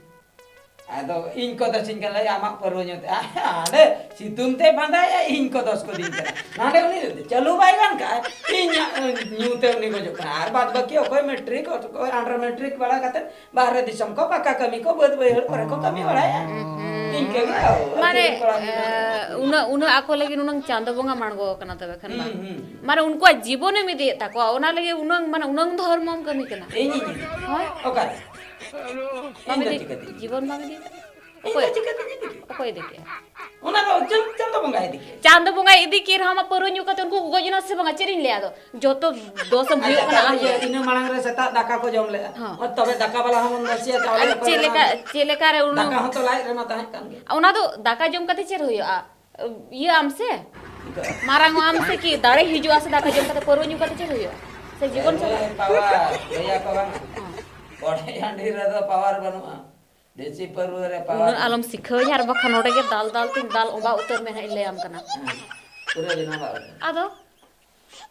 ᱟᱫᱚ ᱤᱧ ᱠᱚ ᱫᱚᱥᱤᱧ ᱠᱟᱱᱟ, ᱞᱟᱹᱭᱟ, "ᱟᱢᱟᱜ ᱯᱟᱹᱨᱣᱟᱹ ᱧᱩ ᱛᱮ ᱦᱟᱸᱰᱮ ᱥᱤᱛᱩᱝ ᱛᱮ ᱯᱷᱟᱸᱫᱟᱭᱟ, ᱤᱧ ᱠᱚ ᱫᱚᱥ ᱠᱚᱫᱤᱧ ᱠᱟᱱᱟ, ᱱᱟᱸᱰᱮ ᱩᱱᱤ ᱪᱟᱹᱞᱩ ᱵᱟᱭ ᱜᱟᱱ ᱠᱟᱜᱼᱟ, ᱤᱧᱟᱜ ᱧᱩ ᱛᱮ ᱩᱱᱤ ᱜᱚᱡᱚᱜ ᱠᱟᱱᱟ, ᱟᱨ ᱵᱟᱫ ᱵᱟᱹᱠᱤ ᱚᱠᱚᱭ ᱢᱮᱴᱨᱤᱠ, ᱚᱠᱚᱭ ᱟᱱᱰᱟᱨ ᱢᱮᱴᱨᱤᱠ ᱵᱟᱲᱟ ᱠᱟᱛᱮ ᱵᱟᱦᱨᱮ ᱫᱤᱥᱚᱢ ᱠᱚ ᱯᱟᱠᱟ ᱠᱟᱹᱢᱤ ᱠᱚ ᱵᱟᱹᱫ ᱵᱟᱹᱭᱦᱟᱹᱲ ᱠᱚᱨᱮ ᱠᱚ ᱠᱟᱹᱢᱤ ᱵᱟᱲᱟᱭᱟ᱾" ᱦᱩᱸ᱾ ᱤᱱᱠᱟᱹ ᱜᱮ ᱟᱵᱚ ᱟᱹᱛᱩ ᱢᱟᱱᱮ, ᱨᱮᱱ ᱠᱚᱲᱟ ᱢᱤᱫ ᱦᱚᱲ᱾ ᱮ, ᱩᱱᱟᱹᱜ, ᱩᱱᱟᱹᱜ ᱟᱠᱚ ᱞᱟᱹᱜᱤᱫ ᱩᱱᱟᱹᱜ ᱪᱟᱸᱫᱚ ᱵᱚᱸᱜᱟ ᱢᱟᱬᱜᱚ ᱟᱠᱟᱱᱟ ᱛᱚᱵᱮ ᱠᱷᱟᱱ ᱵᱟᱝ? ᱦᱩᱸ, ᱦᱩᱸ᱾ ᱢᱟᱱᱮ ᱩᱱᱠᱩᱣᱟᱜ ᱡᱤᱵᱚᱱᱮᱢ ᱤᱫᱤᱭᱮᱫ ᱛᱟᱠᱚᱣᱟ, ᱚᱱᱟ ᱞᱟᱹᱜᱤᱫ ᱩᱱᱟᱹᱜ, ᱢᱟᱱᱮ ᱩᱱᱟᱹᱜ ᱫᱷᱚᱨᱢᱚᱢ ᱠᱟᱹᱢᱤ ᱠᱟᱱᱟ᱾ ᱤᱧ, ᱤᱧ, ᱤᱧ᱾ ᱦᱳᱭ᱾ ᱚᱠᱟᱨᱮ? ᱵᱟᱢ ᱤᱧ ᱫᱚ ᱤᱫᱤ, ᱪᱤᱠᱟᱹᱛᱤᱧ ᱤᱫᱤ? ᱡᱤᱵᱚᱱ ᱵᱟᱢ ᱤᱫᱤ ᱠᱟᱜᱼᱟ? ᱤᱧ ᱫᱚ ᱚᱠᱚᱭ, ᱪᱤᱠᱟᱹᱛᱤᱧ ᱤᱫᱤ ᱠᱮᱭᱟ? ᱚᱠᱚᱭ ᱤᱫᱤ ᱠᱮᱜᱼᱟ? ᱚᱱᱟ ᱫᱚ ᱪᱟᱸᱫ-, ᱪᱟᱸᱫᱚ ᱵᱚᱸᱜᱟᱭ ᱤᱫᱤ ᱠᱮᱭᱟ᱾ ᱪᱟᱸᱫᱚ ᱵᱚᱸᱜᱟᱭ ᱤᱫᱤ ᱠᱮ ᱨᱮᱦᱚᱸ, ᱟᱢᱟᱜ ᱯᱟᱹᱣᱨᱟᱹ ᱧᱩ ᱠᱟᱛᱮ ᱩᱱᱠᱩ ᱠᱚ ᱜᱚᱡ ᱮᱱᱟ ᱥᱮ ᱵᱟᱝᱟ? ᱪᱮᱫ ᱤᱧ ᱞᱟᱹᱭᱟ ᱟᱫᱚ? ᱡᱚᱛᱚ ᱫᱚᱥ ᱮᱢ ᱦᱩᱭᱩᱜ ᱟᱪᱪᱷᱟ, ᱠᱟᱱᱟ ᱟᱢ ᱛᱟᱦᱞᱮ ᱜᱮ᱾ ᱤᱭᱟᱹ, ᱤᱱᱟᱹ ᱢᱟᱲᱟᱝ ᱨᱮ ᱥᱮᱛᱟᱜ ᱫᱟᱠᱟ ᱠᱚ ᱡᱚᱢ ᱞᱮᱜᱼᱟ᱾ ᱦᱚᱸ᱾ ᱟᱨ ᱛᱚᱵᱮ ᱫᱟᱠᱟ ᱵᱟᱞᱟ ᱦᱚᱸᱵᱚᱱ ᱵᱟᱹᱥᱤᱭᱟ, ᱪᱟᱣᱞᱮ ᱟᱨ ᱠᱚ ᱪᱮᱫ ᱵᱮᱱᱟᱣ ᱞᱮᱠᱟ, ᱞᱮᱜᱼᱟ᱾ ᱪᱮᱫ ᱞᱮᱠᱟ ᱨᱮ ᱩᱱᱟᱹᱜ ᱫᱟᱠᱟ ᱦᱚᱸᱛᱚ ᱞᱟᱡ ᱨᱮᱢᱟ ᱛᱟᱦᱮᱸ ᱠᱟᱱ ᱜᱮ᱾ ᱚᱱᱟ ᱫᱚ ᱫᱟᱠᱟ ᱡᱚᱢ ᱠᱟᱛᱮ ᱪᱮᱫ ᱦᱩᱭᱩᱜᱼᱟ? ᱤᱭᱟᱹ ᱟᱢ ᱥᱮ? ᱪᱤᱠᱟᱹᱜᱼᱟ? ᱢᱟᱨᱟᱝ ᱚᱜ ᱟᱢ ᱥᱮ ᱠᱤ? ᱫᱟᱲᱮ ᱦᱤᱡᱩᱜᱼᱟ ᱥᱮ ᱫᱟᱠᱟ ᱡᱚᱢ ᱠᱟᱛᱮ? ᱯᱟᱹᱣᱨᱟᱹ ᱧᱩ ᱠᱟᱛᱮ ᱪᱮᱫ ᱦᱩᱭᱩᱜᱼᱟ? ᱥᱮ ᱡᱤᱵᱚᱱ ᱮ, ᱪᱟᱞᱟᱜᱼᱟ? ᱯᱟᱣᱟᱨ, ᱞᱟᱹᱭᱟ ᱠᱚ ᱵᱟᱝ? ᱦᱚᱸ᱾ ᱠᱚᱲᱦᱟᱭ ᱦᱟᱺᱰᱤ ᱨᱮᱫᱚ ᱯᱟᱣᱟᱨ ᱵᱟᱹᱱᱩᱜᱼᱟ᱾ ᱫᱮᱥᱤ ᱯᱟᱹᱨᱣᱟᱹ ᱨᱮ ᱯᱟᱣᱟᱨ᱾ ᱩᱱᱟᱹᱜ ᱟᱞᱚᱢ ᱥᱤᱠᱷᱟᱹᱣᱤᱧᱟ, ᱟᱨ ᱵᱟᱠᱷᱟᱱ ᱱᱚᱰᱮ ᱜᱮ ᱫᱟᱞ ᱫᱟᱞ ᱛᱤᱧ ᱫᱟᱞ ᱚᱸᱵᱟ ᱩᱛᱟᱹᱨ ᱢᱮ ᱦᱟᱸᱜ, ᱤᱧ ᱞᱟᱹᱭᱟᱢ ᱠᱟᱱᱟ᱾ ᱦᱮᱸ, ᱯᱩᱨᱟᱹ ᱵᱮᱱᱟᱣ ᱵᱟᱲᱟ ᱠᱟᱱᱟ᱾ ᱟᱫᱚ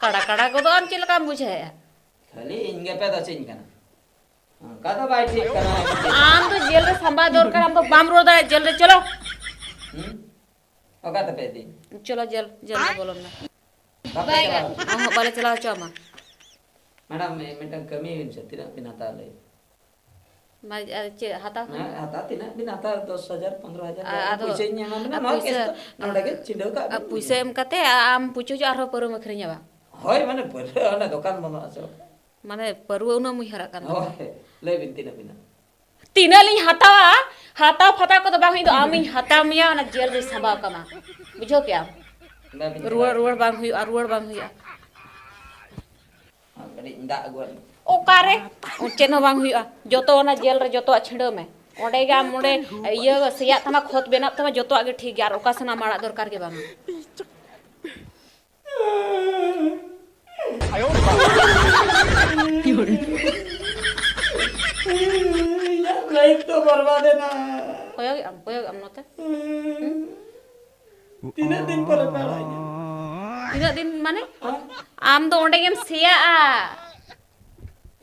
ᱠᱟᱰᱟ ᱠᱟᱰᱟ ᱜᱚᱫᱚᱜ ᱟᱢ, ᱪᱮᱫ ᱞᱮᱠᱟᱢ ᱵᱩᱡᱷᱟᱹᱣᱮᱫᱼᱟ? ᱠᱷᱟᱹᱞᱤ ᱤᱧ ᱜᱮᱯᱮ ᱫᱚᱥᱤᱧ ᱠᱟᱱᱟ᱾ ᱚᱱᱠᱟ ᱫᱚ ᱵᱟᱭ ᱴᱷᱤᱠ ᱠᱟᱱᱟ᱾ ᱟᱢ ᱫᱚ ᱡᱮᱞ ᱨᱮ ᱥᱟᱢᱵᱟᱣ ᱫᱚᱨᱠᱟᱨ, ᱟᱢ ᱫᱚ ᱵᱟᱢ ᱨᱚᱲ ᱫᱟᱲᱮᱭᱟᱜᱼᱟ, ᱡᱮᱞ ᱨᱮ ᱪᱚᱞᱚ᱾ ᱦᱩᱸ? ᱚᱠᱟ ᱛᱮᱯᱮ ᱤᱫᱤᱧ? ᱪᱚᱞᱚ ᱡᱮᱞ, ᱡᱮᱞ ᱨᱮ ᱵᱚᱞᱚᱱ ᱢᱮ᱾ ᱵᱟᱯᱮ ᱪᱟᱞᱟᱣ ᱦᱚᱪᱚᱜᱼᱟ? ᱚᱦᱚᱸ, ᱵᱟᱞᱮ ᱪᱟᱞᱟᱣ ᱦᱚᱪᱚ ᱟᱢᱟ᱾ ᱢᱮᱰᱟᱢ, ᱢᱤᱫᱴᱟᱝ ᱠᱟᱹᱢᱤ ᱵᱤᱱ ᱥᱮ, ᱛᱤᱱᱟᱹᱜ ᱵᱤᱱ ᱦᱟᱛᱟᱣ ᱞᱟᱹᱭ? ᱢᱟ, ᱟᱨ ᱪᱮᱫ ᱦᱟᱛᱟᱣ ᱠᱷᱟᱱ? ᱦᱮᱸ, ᱦᱟᱛᱟᱣ ᱛᱤᱱᱟᱹᱜ ᱵᱤᱱ ᱦᱟᱛᱟᱣ, ᱫᱚᱥ ᱦᱟᱡᱟᱨ, ᱯᱚᱱᱨᱚ ᱦᱟᱡᱟᱨ, ᱟ-, ᱟᱫᱚ ᱯᱩᱭᱥᱟᱹᱧ ᱮᱢᱟ ᱵᱤᱱᱟ, ᱟ, ᱱᱚᱣᱟ ᱯᱩᱭᱥᱟᱹ, ᱠᱮᱥ ᱫᱚ ᱱᱚᱰᱮ ᱜᱮ ᱪᱷᱤᱰᱟᱹᱣ ᱠᱟᱜ ᱟ, ᱵᱤᱱ᱾ ᱯᱩᱭᱥᱟᱹ ᱮᱢ ᱠᱟᱛᱮ ᱟ-, ᱟᱢ ᱯᱩᱪᱩᱡ ᱟᱨᱦᱚᱸ ᱯᱟᱹᱣᱨᱟᱹᱢ ᱟᱹᱠᱷᱨᱤᱧᱟ ᱵᱟᱝ? ᱦᱳᱭ, ᱢᱟᱱᱮ ᱯᱟᱹᱣᱨᱟᱹ ᱚᱱᱟ ᱫᱚᱠᱟᱱ ᱵᱟᱹᱱᱩᱜᱼᱟ ᱥᱮ ᱵᱟᱝ? ᱢᱟᱱᱮ ᱯᱟᱹᱨᱣᱟᱹ ᱩᱱᱟᱹᱜ ᱮᱢ ᱩᱭᱦᱟᱹᱨᱟᱜ ᱠᱟᱱ ᱫᱚ᱾ ᱦᱳᱭ, ᱞᱟᱹᱭ ᱵᱤᱱ ᱛᱤᱱᱟᱹᱜ ᱵᱤᱱ ᱦᱟᱛᱟᱣᱟ? ᱛᱤᱱᱟᱹᱜ ᱞᱤᱧ ᱦᱟᱛᱟᱣᱟ? ᱦᱟᱛᱟᱣ ᱯᱷᱟᱛᱟᱣ ᱠᱚᱫᱚ ᱵᱟᱝ ᱦᱩᱭᱩᱜ ᱫᱚ, ᱟᱢᱤᱧ ᱦᱟᱛᱟᱣ ᱢᱮᱭᱟ, ᱚᱱᱟ ᱡᱮᱞ ᱨᱮᱧ ᱥᱟᱸᱵᱟᱣ ᱠᱟᱢᱟ᱾ ᱵᱩᱡᱷᱟᱹᱣ ᱠᱮᱜᱼᱟᱢ? ᱵᱟᱹᱵᱤᱱ ᱨᱩᱣᱟᱹᱲ, ᱪᱟᱞᱟᱜᱼᱟ᱾ ᱨᱩᱣᱟᱹᱲ ᱵᱟᱝ ᱦᱩᱭᱩᱜᱼᱟ, ᱨᱩᱣᱟᱹᱲ ᱵᱟᱝ ᱦᱩᱭᱩᱜᱼᱟ᱾ ᱟᱨ ᱠᱟᱹᱴᱤᱡ ᱫᱟᱜ ᱟᱹᱜᱩᱣᱟᱜ ᱢᱮ᱾ ᱚᱠᱟᱨᱮ? ᱪᱮᱫ ᱦᱚᱸ ᱵᱟᱝ ᱦᱩᱭᱩᱜᱼᱟ, ᱡᱚᱛᱚ ᱚᱱᱟ ᱡᱮᱞ ᱨᱮ ᱡᱚᱛᱚᱣᱟᱜ ᱪᱷᱤᱰᱟᱹᱣ ᱢᱮ᱾ ᱚᱸᱰᱮ ᱜᱮ ᱟᱢ ᱚᱸᱰᱮ ᱤᱭᱟᱹ ᱥᱮᱭᱟᱜ ᱛᱟᱢᱟ, ᱠᱷᱚᱛ ᱵᱮᱱᱟᱜ ᱛᱟᱢᱟ, ᱡᱚᱛᱚᱣᱟᱜ ᱜᱮ ᱴᱷᱤᱠ ᱜᱮᱭᱟ, ᱟᱨ ᱚᱠᱟ ᱥᱮᱱᱟᱜ ᱟᱲᱟᱜ ᱫᱚᱨᱠᱟᱨ ᱜᱮ ᱵᱟᱝᱟ᱾ ᱤᱧᱟᱹᱜ life ᱫᱚ ᱵᱚᱨᱵᱟᱫ ᱮᱱᱟ᱾ ᱠᱚᱭᱚᱜᱮᱜ ᱟᱢ, ᱠᱚᱭᱚᱜᱮᱜ ᱟᱢ ᱱᱚᱛᱮ᱾ ᱛᱤᱱᱟᱹᱜ ᱫᱤᱱ ᱯᱚᱨᱮ ᱯᱮ ᱟᱲᱟᱜ ᱤᱧᱟ? ᱛᱤᱱᱟᱹᱜ ᱫᱤᱱ ᱢᱟᱱᱮ? ᱦᱮᱸ? ᱟᱢ ᱫᱚ ᱚᱸᱰᱮ ᱜᱮᱢ ᱥᱮᱭᱟᱜᱼᱟ᱾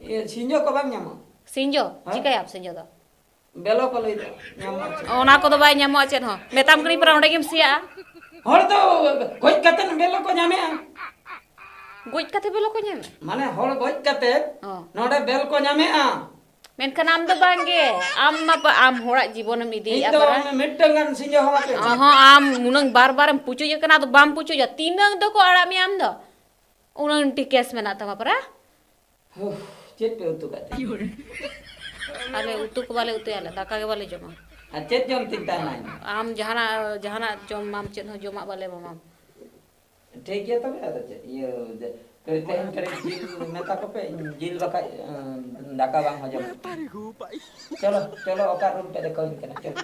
ᱤᱭᱟᱹ, ᱥᱤᱧᱡᱚ ᱠᱚ ᱵᱟᱝ ᱧᱟᱢᱚᱜᱼᱟ? ᱥᱤᱧᱡᱚ? ᱦᱮᱸ? ᱪᱤᱠᱟᱹᱭᱟᱢ ᱥᱤᱧᱡᱚ ᱫᱚ? ᱵᱮᱞᱚ ᱠᱚ ᱞᱟᱹᱭ ᱫᱟ, ᱧᱟᱢᱚᱜᱼᱟ ᱪᱮᱫ? ᱚᱱᱟ ᱠᱚᱫᱚ ᱵᱟᱭ ᱧᱟᱢᱚᱜᱼᱟ ᱪᱮᱫ ᱦᱚᱸ᱾ ᱢᱮᱛᱟᱢ ᱠᱟᱹᱱᱟᱹᱧ ᱯᱟᱨᱟ ᱚᱸᱰᱮ ᱜᱮᱢ ᱥᱮᱭᱟᱜᱼᱟ᱾ ᱦᱚᱲ ᱫᱚ ᱜᱚᱡ ᱠᱟᱛᱮ ᱵᱮᱞᱚ ᱠᱚ ᱧᱟᱢᱮᱜᱼᱟ᱾ ᱜᱚᱡ ᱠᱟᱛᱮ ᱵᱮᱞᱚ ᱠᱚ ᱧᱟᱢᱮᱜᱼᱟ? ᱢᱟᱱᱮ ᱦᱚᱲ ᱜᱚᱡ ᱠᱟᱛᱮ ᱚ᱾ ᱱᱚᱰᱮ ᱵᱮᱞ ᱠᱚ ᱧᱟᱢᱮᱜᱼᱟ᱾ ᱢᱮᱱᱠᱷᱟᱱ ᱟᱢ ᱫᱚ ᱵᱟᱝᱜᱮ, ᱟᱢ ᱢᱟ ᱯᱟ-, ᱟᱢ ᱦᱚᱲᱟᱜ ᱡᱤᱵᱚᱱᱮᱢ ᱤᱧ ᱤᱫᱤᱭᱮᱫᱼᱟ ᱫᱚ ᱯᱟᱨᱟ᱾ ᱢᱤᱫᱴᱟᱝ ᱜᱟᱱ ᱥᱤᱧᱡᱚ ᱦᱚᱸ ᱵᱟᱯᱮ ᱮᱢᱟ᱾ ᱚᱦᱚᱸ, ᱟᱢ ᱱᱩᱱᱟᱹᱝ ᱵᱟᱨ ᱵᱟᱨᱮᱢ ᱯᱩᱪᱩᱡ ᱟᱠᱟᱱᱟ, ᱟᱫᱚ ᱵᱟᱢ ᱯᱩᱪᱩᱡᱟ᱾ ᱛᱤᱱᱟᱹᱝ ᱫᱚᱠᱚ ᱟᱲᱟᱜ ᱢᱮᱭᱟ ᱟᱢ ᱫᱚ? ᱩᱱᱟᱹᱝ ᱴᱤ ᱠᱮᱥ ᱢᱮᱱᱟᱜ ᱛᱟᱢᱟ ᱯᱟᱨᱟ᱾ ᱦᱩᱦ, ᱪᱮᱫ ᱯᱮ ᱩᱛᱩ ᱠᱟᱜ ᱛᱮ? ᱟᱞᱮ ᱩᱛᱩ ᱠᱚ ᱵᱟᱞᱮ ᱩᱛᱩᱭᱟ, ᱟᱞᱮ ᱫᱟᱠᱟ ᱜᱮ ᱵᱟᱞᱮ ᱡᱚᱢᱟ᱾ ᱟᱨ ᱪᱮᱫ ᱡᱚᱢ ᱛᱤᱧ ᱛᱟᱦᱮᱱᱟ ᱤᱧ? ᱟᱢ ᱡᱟᱦᱟᱱᱟᱜ, ᱡᱟᱦᱟᱱᱟᱜ ᱡᱚᱢ ᱢᱟᱢ, ᱪᱮᱫ ᱦᱚᱸ ᱡᱚᱢᱟᱜ ᱵᱟᱞᱮ ᱮᱢᱟᱢᱟ᱾ ᱴᱷᱤᱠ ᱜᱮᱭᱟ ᱛᱚᱵᱮ, ᱟᱫᱚ ᱪᱮᱫ, ᱤᱭᱟᱹ, ᱡᱮ, ᱠᱟᱹᱴᱤᱡ ᱛᱮᱦᱮᱧ ᱠᱟᱹᱴᱤᱡ ᱡᱤᱞ ᱢᱮᱛᱟ ᱠᱚᱯᱮ, ᱤᱧ ᱡᱤᱞ ᱵᱟᱠᱷᱟᱡ, ᱮᱸ, ᱫᱟᱠᱟ ᱵᱟᱝ ᱦᱚᱡᱚᱢ᱾ ᱪᱚᱞᱚ, ᱪᱚᱞᱚ, ᱚᱠᱟ ᱨᱩᱢ ᱯᱮ ᱫᱮᱠᱷᱟᱣᱤᱧ ᱠᱟᱱᱟ, ᱪᱚᱞᱚ᱾